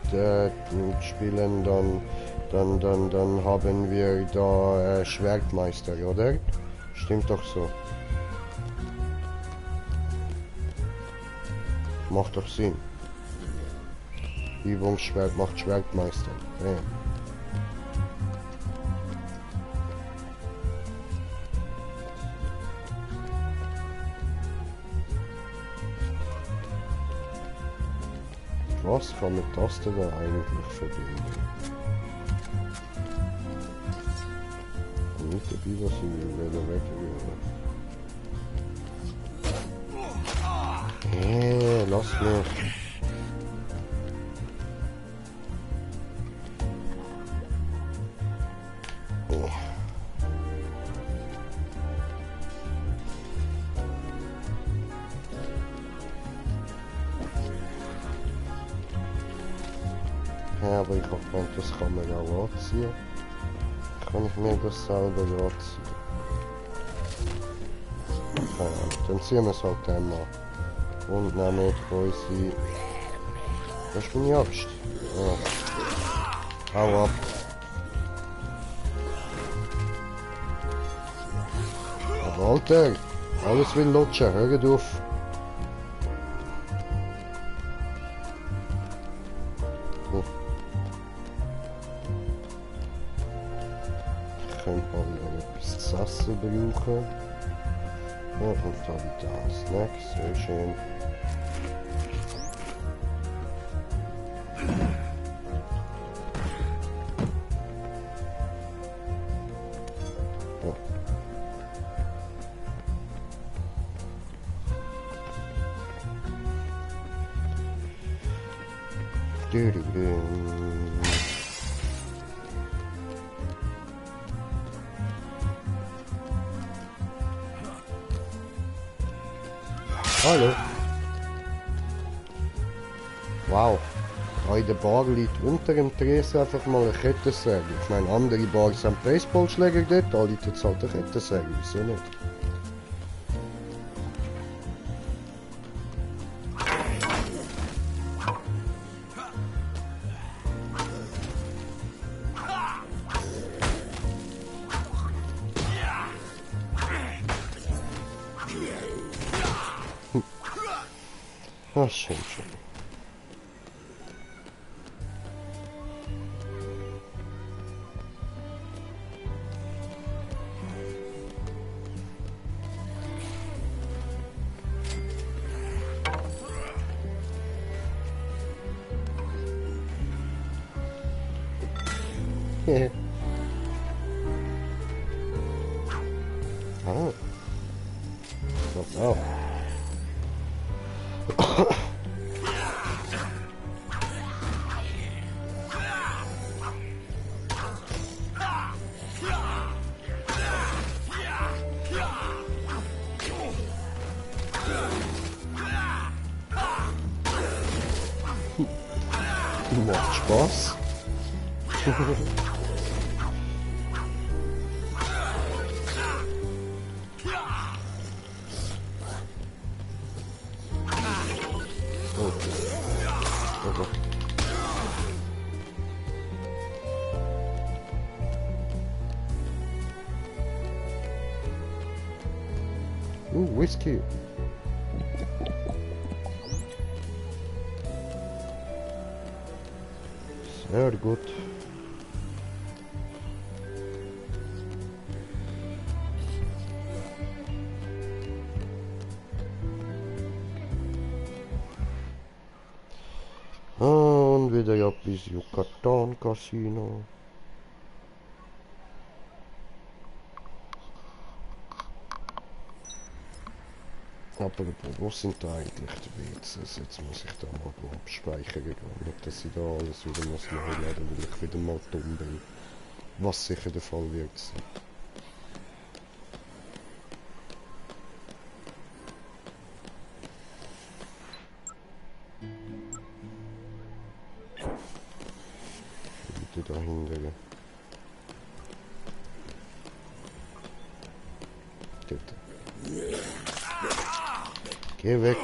spielen, dann haben wir da Schwertmeister, oder? Stimmt doch so. Macht doch Sinn. Übungsschwert macht Schwertmeister. Ja. Was kann mit das denn eigentlich verbinden? Nicht dabei, was ich wieder weggehen. Lass mich. Ja, aber ich habe gemeint, das kann man auch anziehen. Kann ich mir das selber anziehen? Ja, dann ziehen wir es halt einmal. Und nehmen unsere... Das ist meine Axt. Ja. Hau ab. Aber Alter, alles will lutschen, hört auf. Brauchen. Ja, und dann da Snacks, sehr schön. Ja. Hallo. Wow. Da in der Bar liegt unter dem Tresen einfach mal eine Kettensäge. Ich meine, andere Bars haben Baseballschläger dort, da liegt jetzt halt eine Kettensäge, wieso nicht? Ach, schön, schön. Ah. Das auch. Macht Spaß. Whisky. Sehr gut. Und wieder ja bis Yucatan Casino. Aber wo sind da eigentlich die WCs? Jetzt muss ich da mal abspeichern gehen. Nicht, dass ich da alles wieder muss neu laden, weil ich wieder mal dumm bin. Was sicher der Fall wird sein. Wieder dahinter. Dort. Geh weg.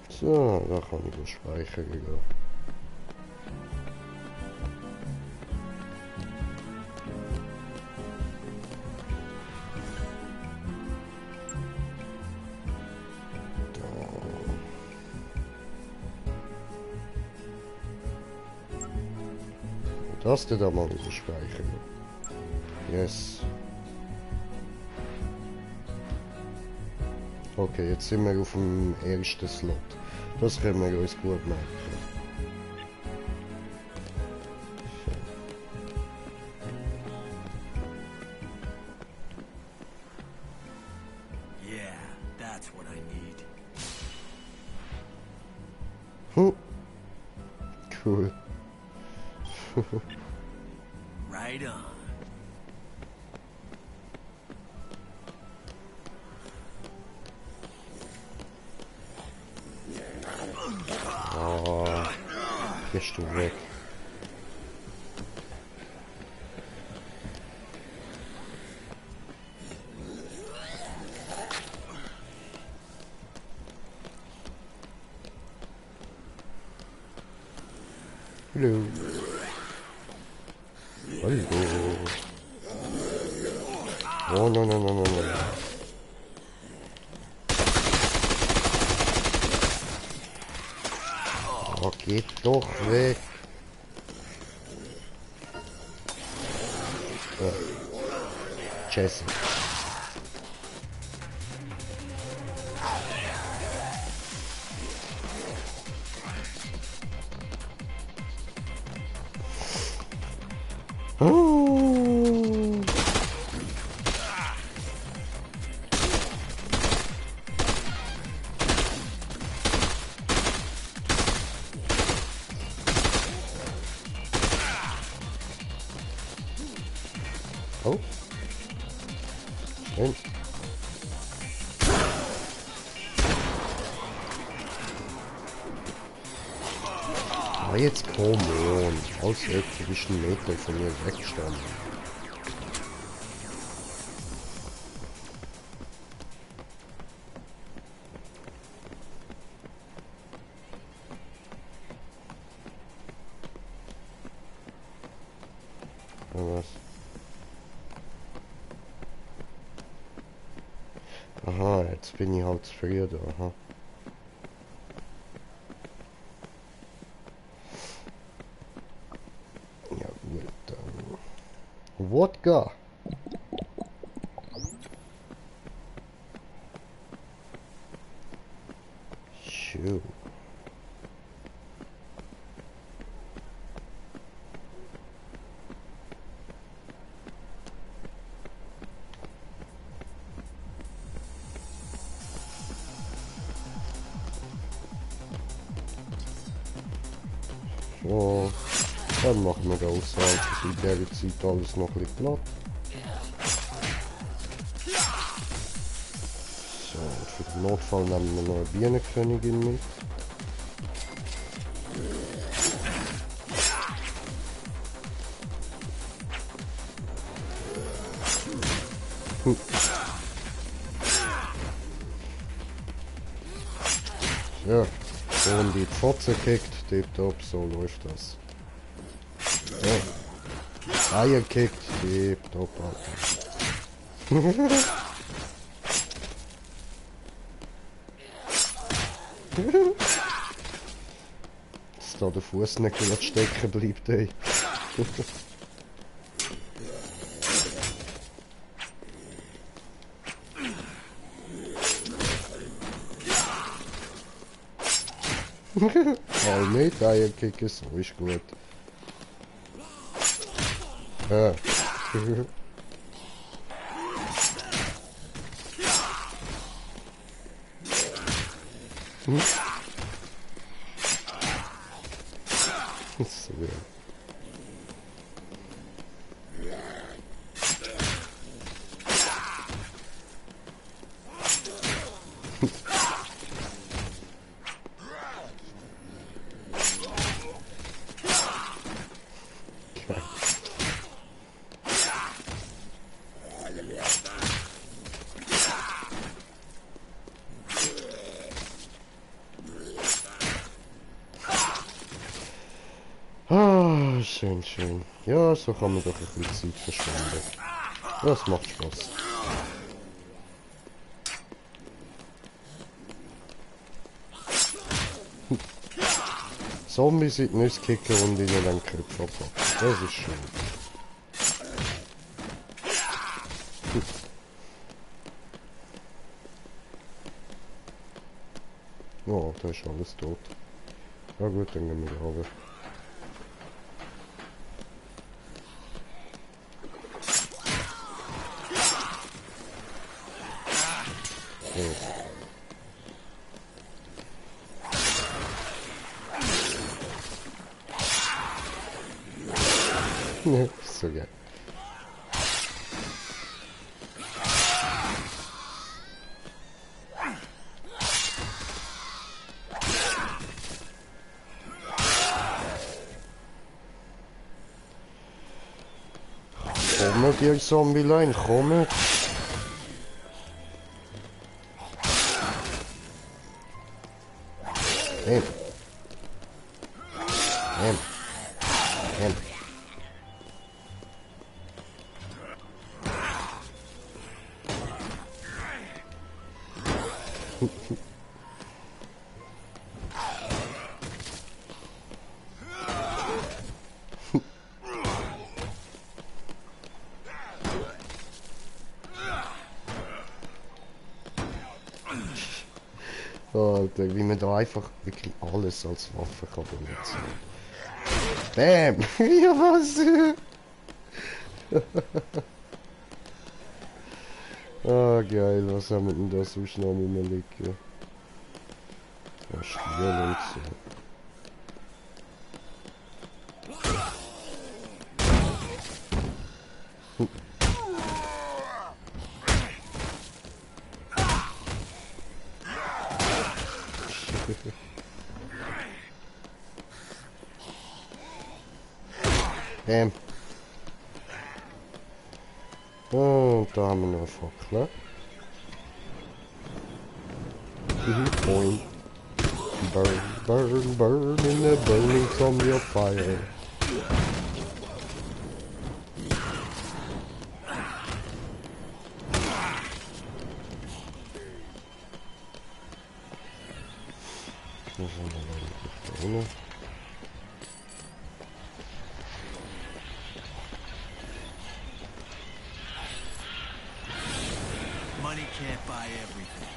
So, da kann ich das speichern gehen. Das da mal wieder speichern. Yes. Okay, jetzt sind wir auf dem ersten Slot. Das können wir uns gut merken. Yeah, that's what I need. Cool. Right on. Oh, gehst du weg. Hallo. Hallo. Oh, no, no, no, no, no. Oh, geht doch weg. Jesse. Oh. Oh. Schön. Ah, jetzt komm on. Als ob du bist einen Meter von mir weggestanden. Was? Aha, jetzt bin ich halt zu früh da. Aha. Ja gut, dann... Wodka! Schön. So, dann machen wir da außerhalb in der Zeit alles noch ein bisschen platt. So, und für den Notfall nehmen wir noch eine Bienenkönigin mit. Ja, und die Pfotze kickt, tipptopp, so läuft das. Ja. Eier kickt, tipptopp, Alter. Dass da der Fuß nicht gerade stecken bleibt, ey. Mal nicht Eierkicken, so ist gut. Ja. So. Ah, schön, schön. Ja, so kann man doch ein bisschen Zeit verschwenden. Das macht Spaß. Zombies in die Nüsse kicken und ihnen dann Köpfe abpacken. Das ist schön. Oh, da ist alles tot. Ja gut, dann gehen wir runter. Ne, so geil. Kommt ihr Zombie-Line, kommt! Hey. Hey. Hey. Alter, wie man da einfach wirklich alles als Waffe kann benutzen. Bam! Ja, was? Ah, geil, was haben wir denn da sonst noch rumliegen? Ja, Stiel und so. Und da haben wir noch eine Fackel. Point. Burn, burn, burn in the burning from your fire. Money can't buy everything.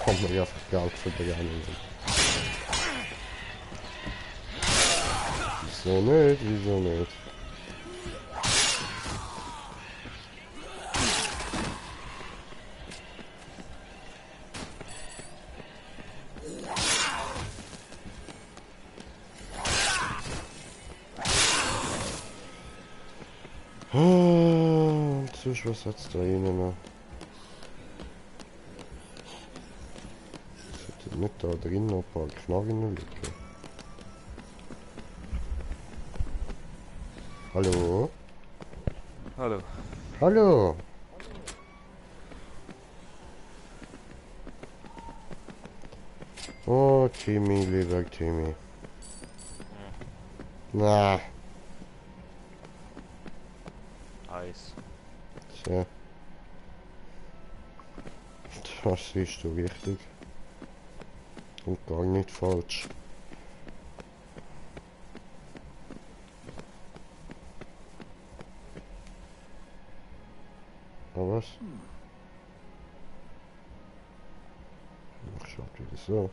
Kann man ja einfach Geld verbrennen. Wieso nicht? Wieso nicht? Sonst was hat's da innen noch? Sollte nicht da drin noch ein paar Knarren liegen. Hallo? Hallo. Hallo? Oh, Timmy, lieber Timmy. Na. Eis. Tja. Das siehst du richtig. Und gar nicht falsch. Aber was? Schaut wieder so.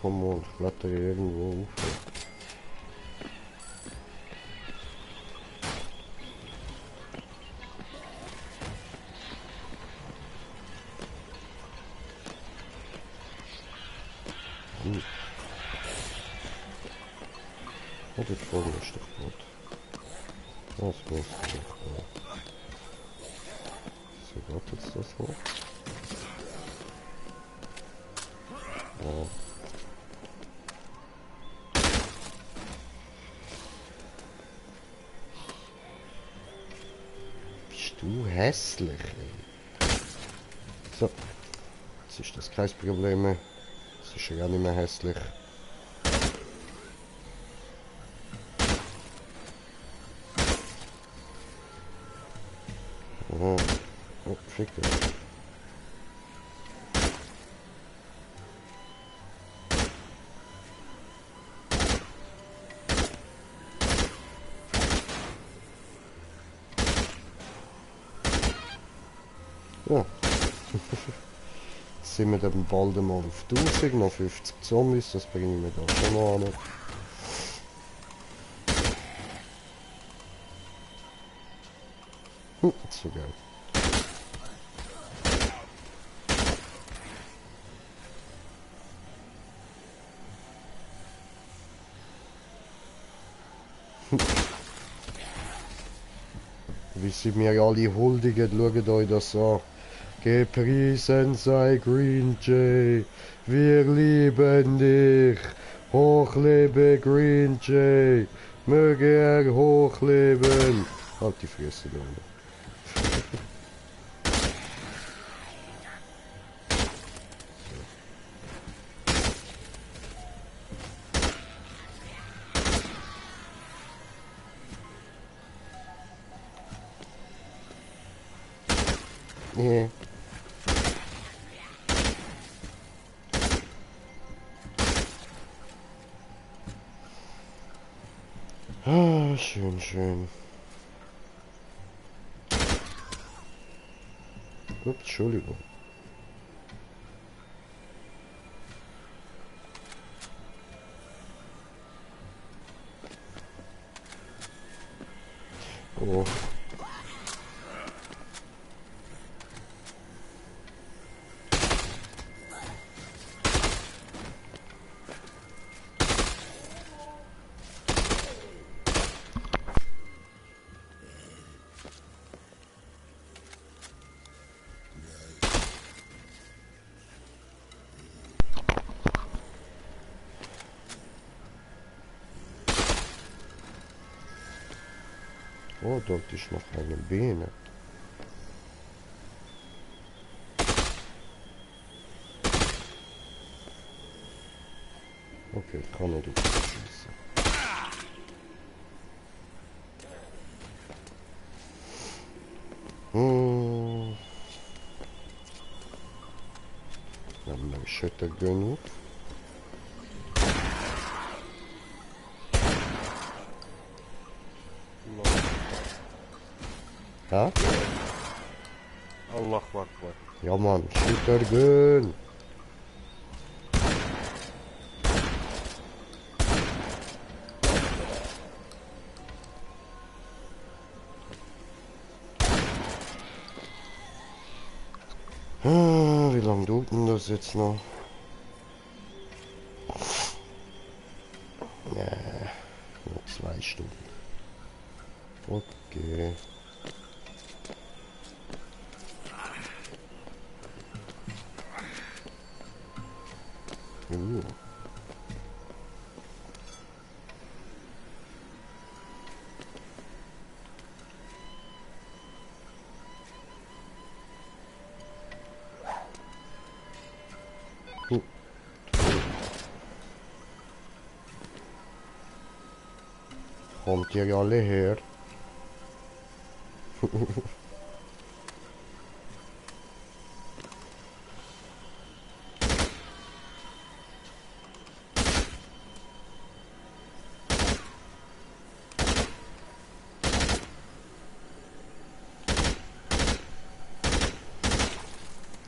Komm on, ich kletter hier irgendwo auf. Oh, dort vorne ist doch gut. Das muss ich doch. So, geht jetzt das hoch? Ja. Bist du hässlich, ey. So. Jetzt ist das kein Problem mehr. Es ist ja gar nicht mehr hässlich. Aha. Oh, fick dich. Ja. Jetzt sind wir dann bald einmal auf 1000, noch 50 Zombies, das bringen wir da schon mal an. So geil. Wie sie mir alle huldigen, schaut euch das an. Gepriesen sei Green Jay, wir lieben dich. Hochlebe Green Jay, möge er hochleben. Halt die Fresse, Leute. Yeah. Ah, schön, schön. Ups, Entschuldigung. Oh. Oh, dort ist noch eine Biene. Okay, ich kann nicht schießen. Dann mal Schütter gönnen. Ja? Allahu Akbar. Ja Mann, Schütter gönnen. Wie lange dauert denn das jetzt noch? Ja, nur 2 Stunden. Okay. Uh. Kommt ihr alle her?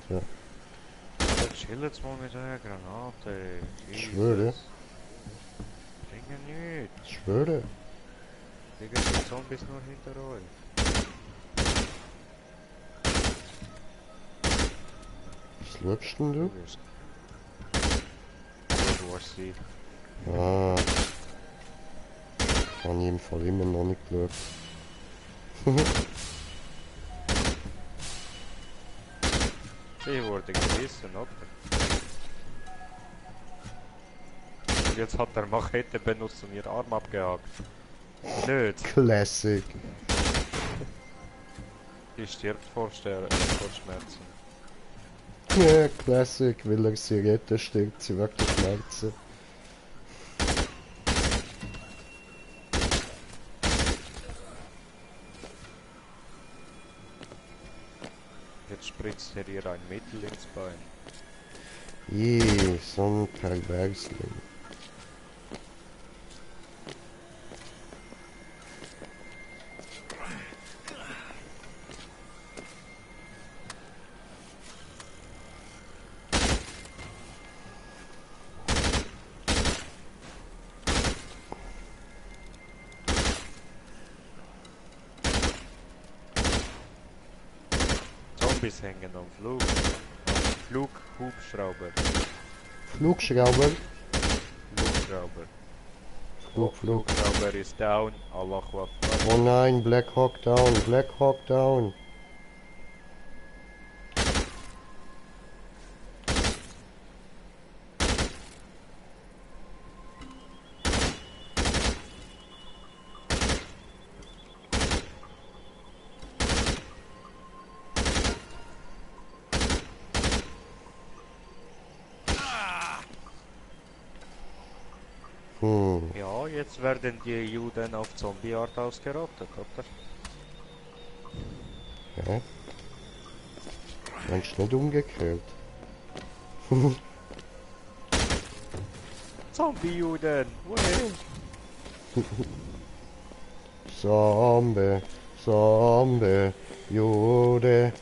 Ja, Chill jetzt mal mit der Granate. ich schwöre, Bringe nicht. ich schwöre. Digga, die Zombies nur hinter euch. Was schaust denn du? wirst. Du hast sie. Ah. Habe ich im Fall immer noch nicht geschaut. Sie wurde gerissen, oder? Und jetzt hat er Machete benutzt und ihr Arm abgehakt. Nicht. Classic. Die stirbt vor Schmerzen. Ja, Classic, weil er sie retten stirbt, sie wirklich Schmerzen. Jetzt spritzt er ihr ein Mittel ins Bein. So ein Perversling. Zombies hängen am Flug. Flughubschrauber. Flugschrauber. Flugschrauber. Flug. Flugschrauber ist down. Allahu Akbar. Oh nein, Black Hawk down, Black Hawk down. Ja, jetzt werden die Juden auf Zombie-Art ausgerottet, oder? Ja. Meinst du nicht umgekehrt? Zombie-Juden! Wohin? Zombie, Jude,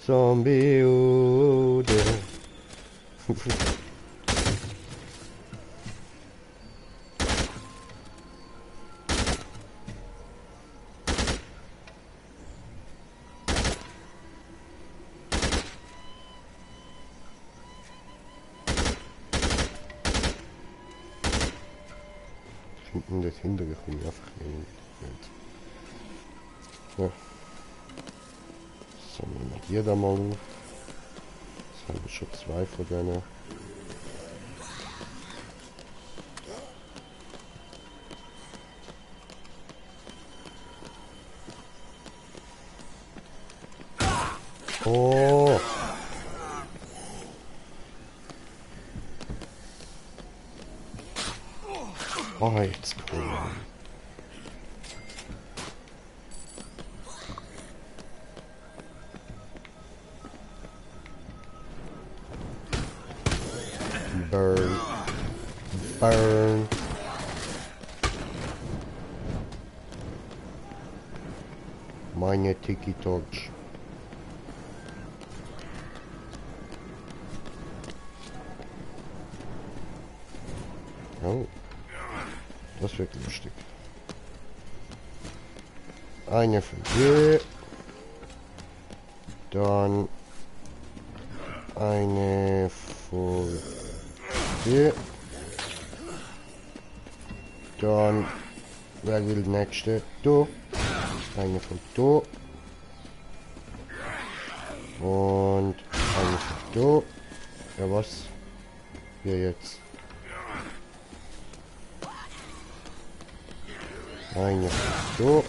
Zombie, Jude. Und das hintere komme ich einfach nicht. Ja. So, nehmen wir hier da mal auf. Jetzt haben wir schon 2 von denen. Oh! Oh, jetzt cool. Burn. Burn. Meine Tiki-Torch. Oh. Das wird lustig. Eine von dir. Dann eine von dir. Dann wer will nächste? Du. Eine von du. Und eine von du. Ja was? Hier jetzt. Eine von du.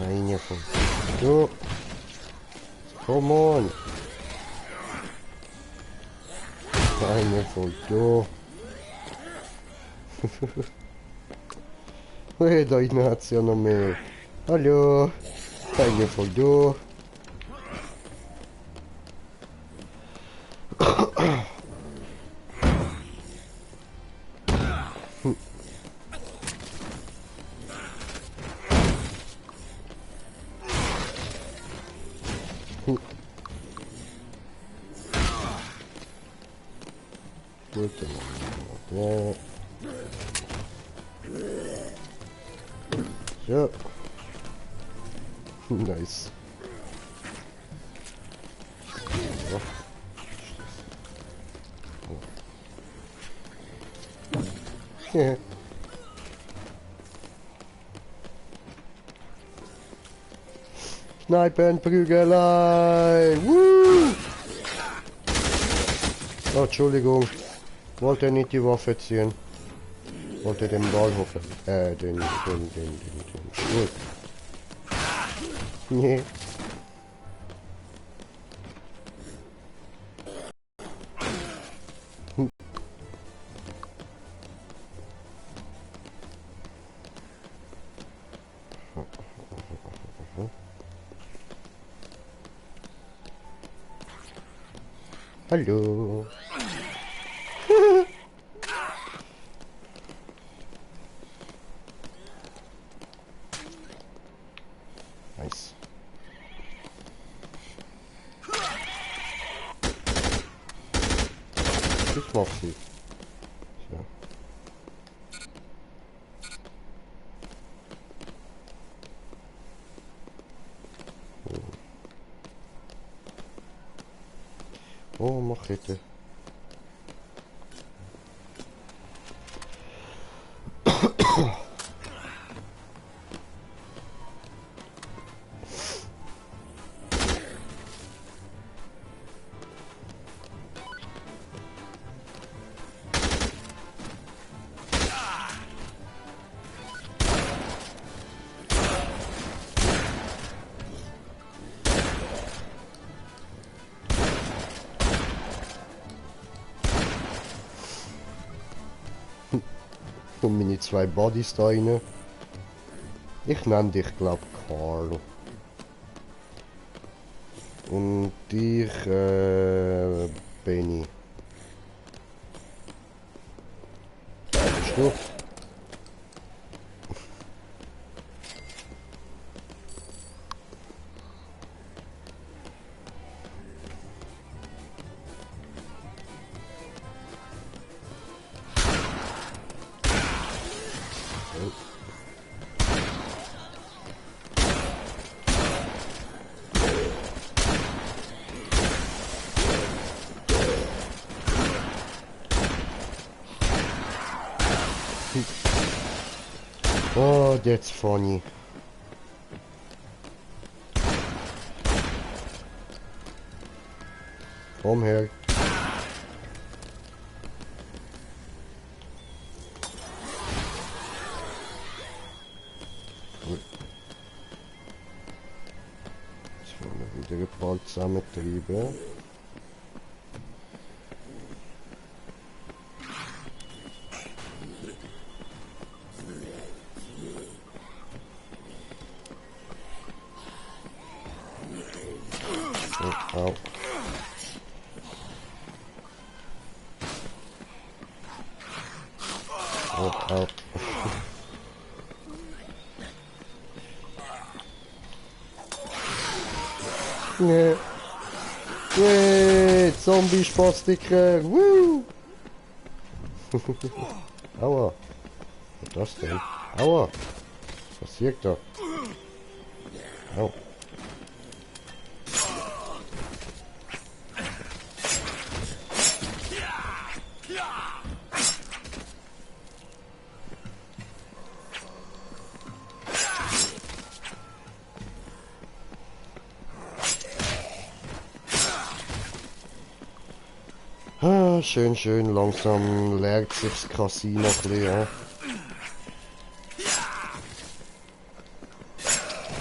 Eine von du. Come on. Eine von du. Hey, da hinten hat es ja noch mehr. Hallo. Eine von du. Gut, dann machen wir ja. Nice. Ja. Kneipenprügelei! Woo! Oh, Entschuldigung. Wollte nicht die Waffe ziehen. Wollte den Ball hoffen. Den Stuhl. Nee. Hallo. Nice. Ich mach sie. So. Oh, Machete. Und meine 2 Bodies da rein. Ich nenne dich, glaub, Carl. Und dich, Benny. Bist du? Oh, that's funny. Komm her. Jetzt wollen wir wieder ein paar zusammentreiben. Au. Au. Nee. Nee, Zombie-Spastiker. Woo! Aua. Was ist das denn? Aua. Was passiert da? Au. Ah, schön, schön, langsam leert sich das Casino ein bisschen, ja.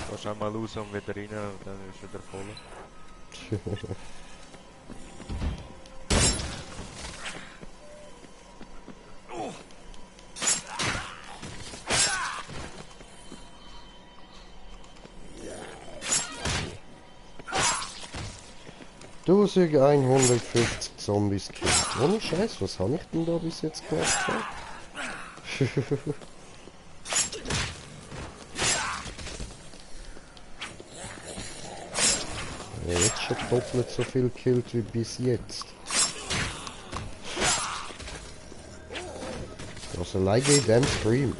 Gehst einmal raus und wieder rein und dann ist wieder voll. Du 1150 Zombies killt. Ohne Scheiß, was habe ich denn da bis jetzt gemacht? Ja, jetzt schon doppelt so viel killt wie bis jetzt. Also like a damn stream.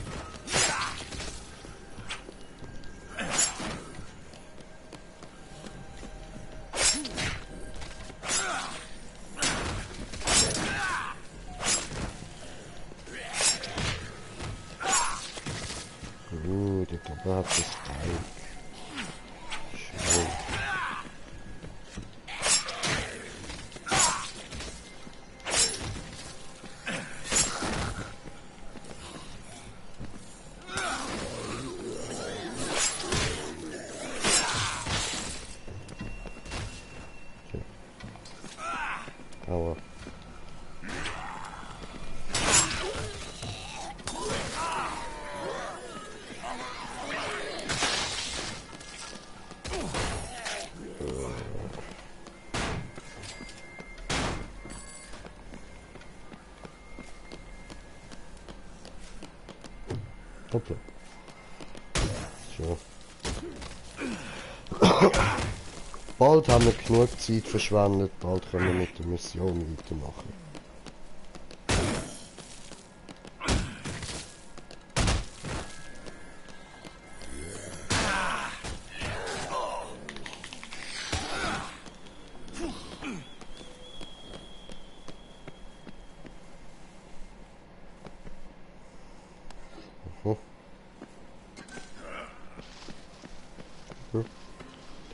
Gut, jetzt hat das Teil. Schön. Aua. Hoppla. So. Bald haben wir genug Zeit verschwendet, bald können wir mit der Mission weitermachen.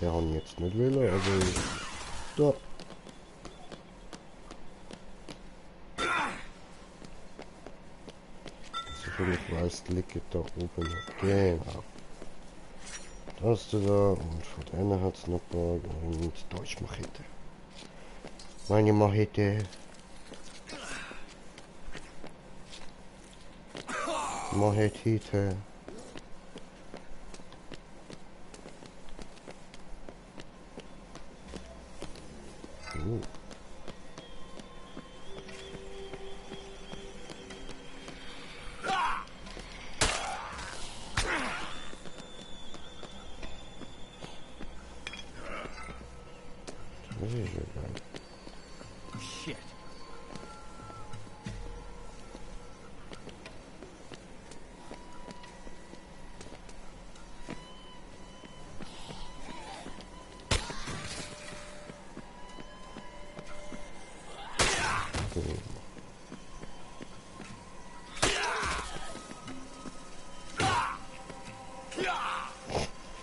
Der habe ich jetzt nicht wollen, aber da. Soviel ich weiß, liegt da oben. Genau. Das da und von denen hat es noch ein paar und Deutschmachete. Meine Machete. Machete. Shit.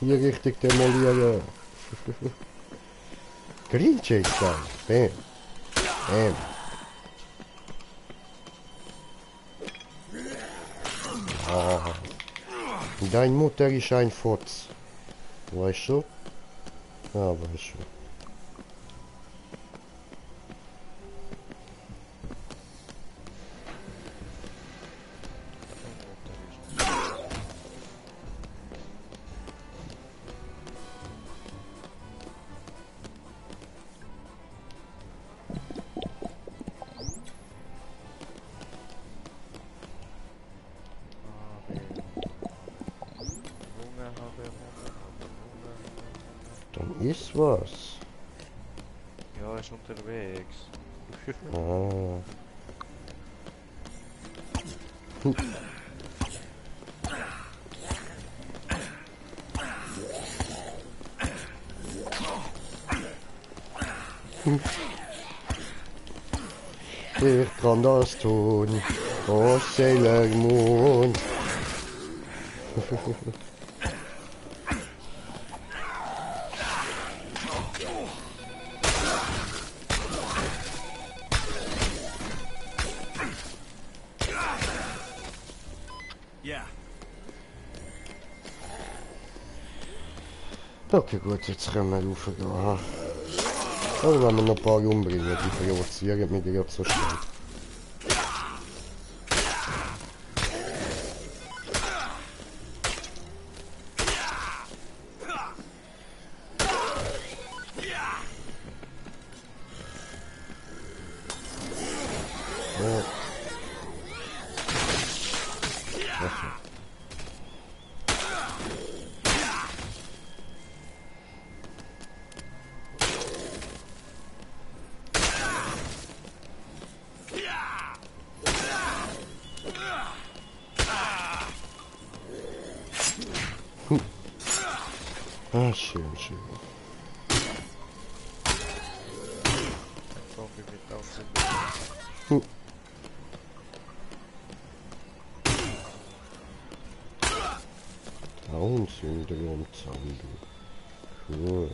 Hier richtig demolieren. Green Chase dann. Bam. Bam. Ah. Dein Mutter ist ein Fotz. Weißt du? Ja, weißt du. Dann ist was. Ja, ist unterwegs. Ah. Ich kann das tun. Oh, Sailor Moon. Yeah. Okay, gut, jetzt können wir raufgehen. Also wenn wir noch ein paar umbringen, die provozieren mich gerade so schnell. Ja. Ah, schön, schön. Zombie mit Aufsehen. Down-Syndrom, Zombie. Cool.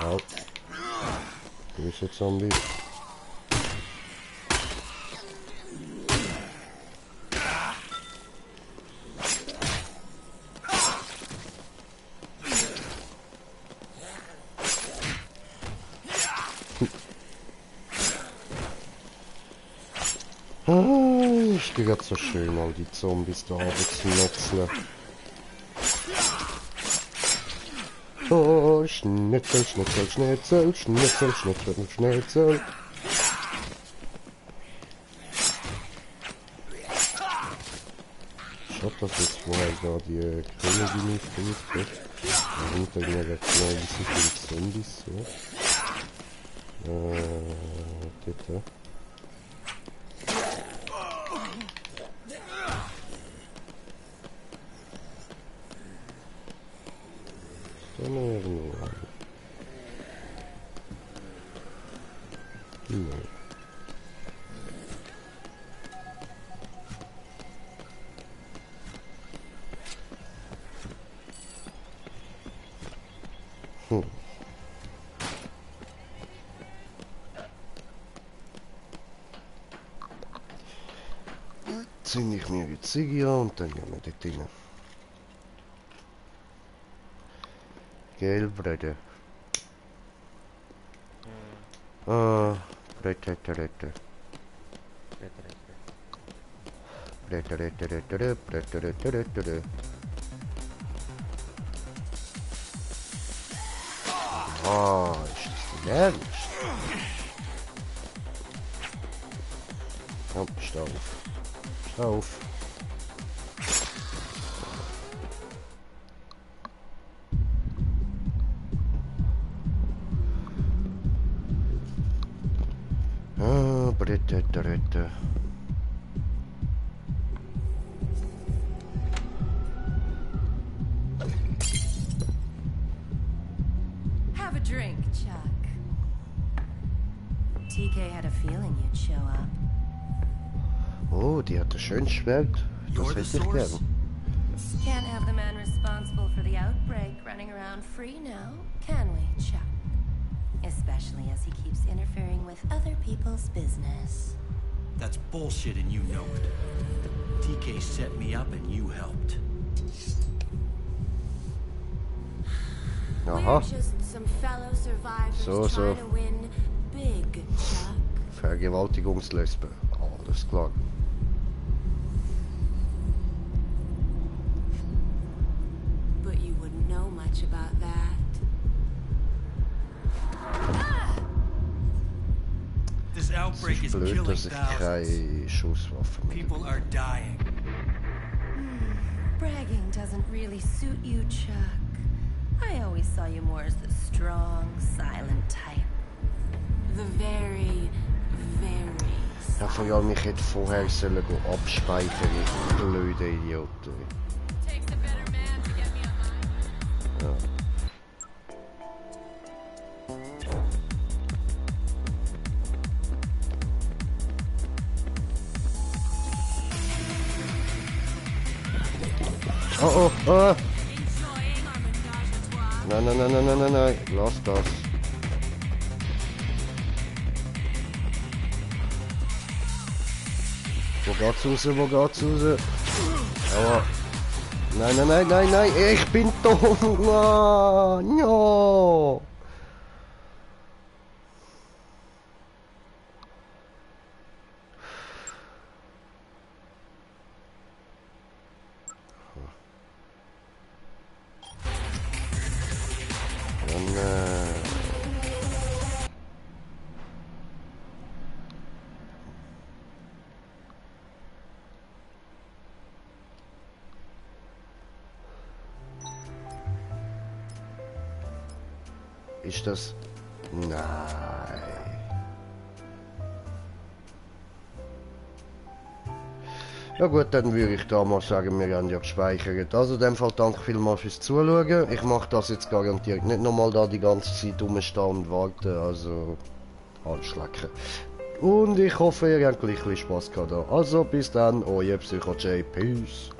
Au. Böse Zombie. Ich gehe grad so schön, all die Zombies da zu metzeln. Oh, Schnitzel, Schnitzel, Schnitzel, Schnitzel, Schnitzel, Schnitzel. Schaut, dass jetzt vorher da die Königin nicht hilft. Hinter mir der kleine so viele Zombies, ja. Bitte. Dann irgendwo an. Nein. Zünde ich mir die Ziege an und dann gehen wir dort rein. Gell, Brüder? Ah, Brüder. Ah, ist das nervig? Ja, steh auf. Hör auf. Ah, Britte. Have a drink, Chuck. TK had a feeling you'd show up. Oh, die hat ein schönes Schwert. Das You're the hätte ich source? gern. Can't have the man responsible for the outbreak running around free now, can we, Chuck? Especially as he keeps interfering with other people's business. That's bullshit and you know it. TK set me up and you helped. Aha, We're just some fellow survivors So. trying to win big, Chuck. Vergewaltigungslesbe. Alles klar. But you wouldn't know much about that. This Es outbreak ist is blöd, killing dass ich thousands. keine Schusswaffen mehr People are dying. Bragging doesn't really suit you, Chuck. I always saw you more as the strong, silent type. The very, very Ja, vor allem, ich hätte vorher sollen go abspeichern, ich blöde Idiot. Takes a better man to get me on mine. Ja. Oh, oh. Nein, lass das. Wo geht's raus? Aber... Nein, ich bin dumm! Ah, no. Ist das... Nein. Ja gut, dann würde ich da mal sagen, wir haben ja gespeichert. Also in dem Fall danke vielmals fürs Zuschauen. Ich mache das jetzt garantiert nicht nochmal da die ganze Zeit rumstehen und warten, also... Halsschlecken. Und ich hoffe, ihr habt gleich ein bisschen Spass gehabt. Also bis dann, euer Psycho J. Peace.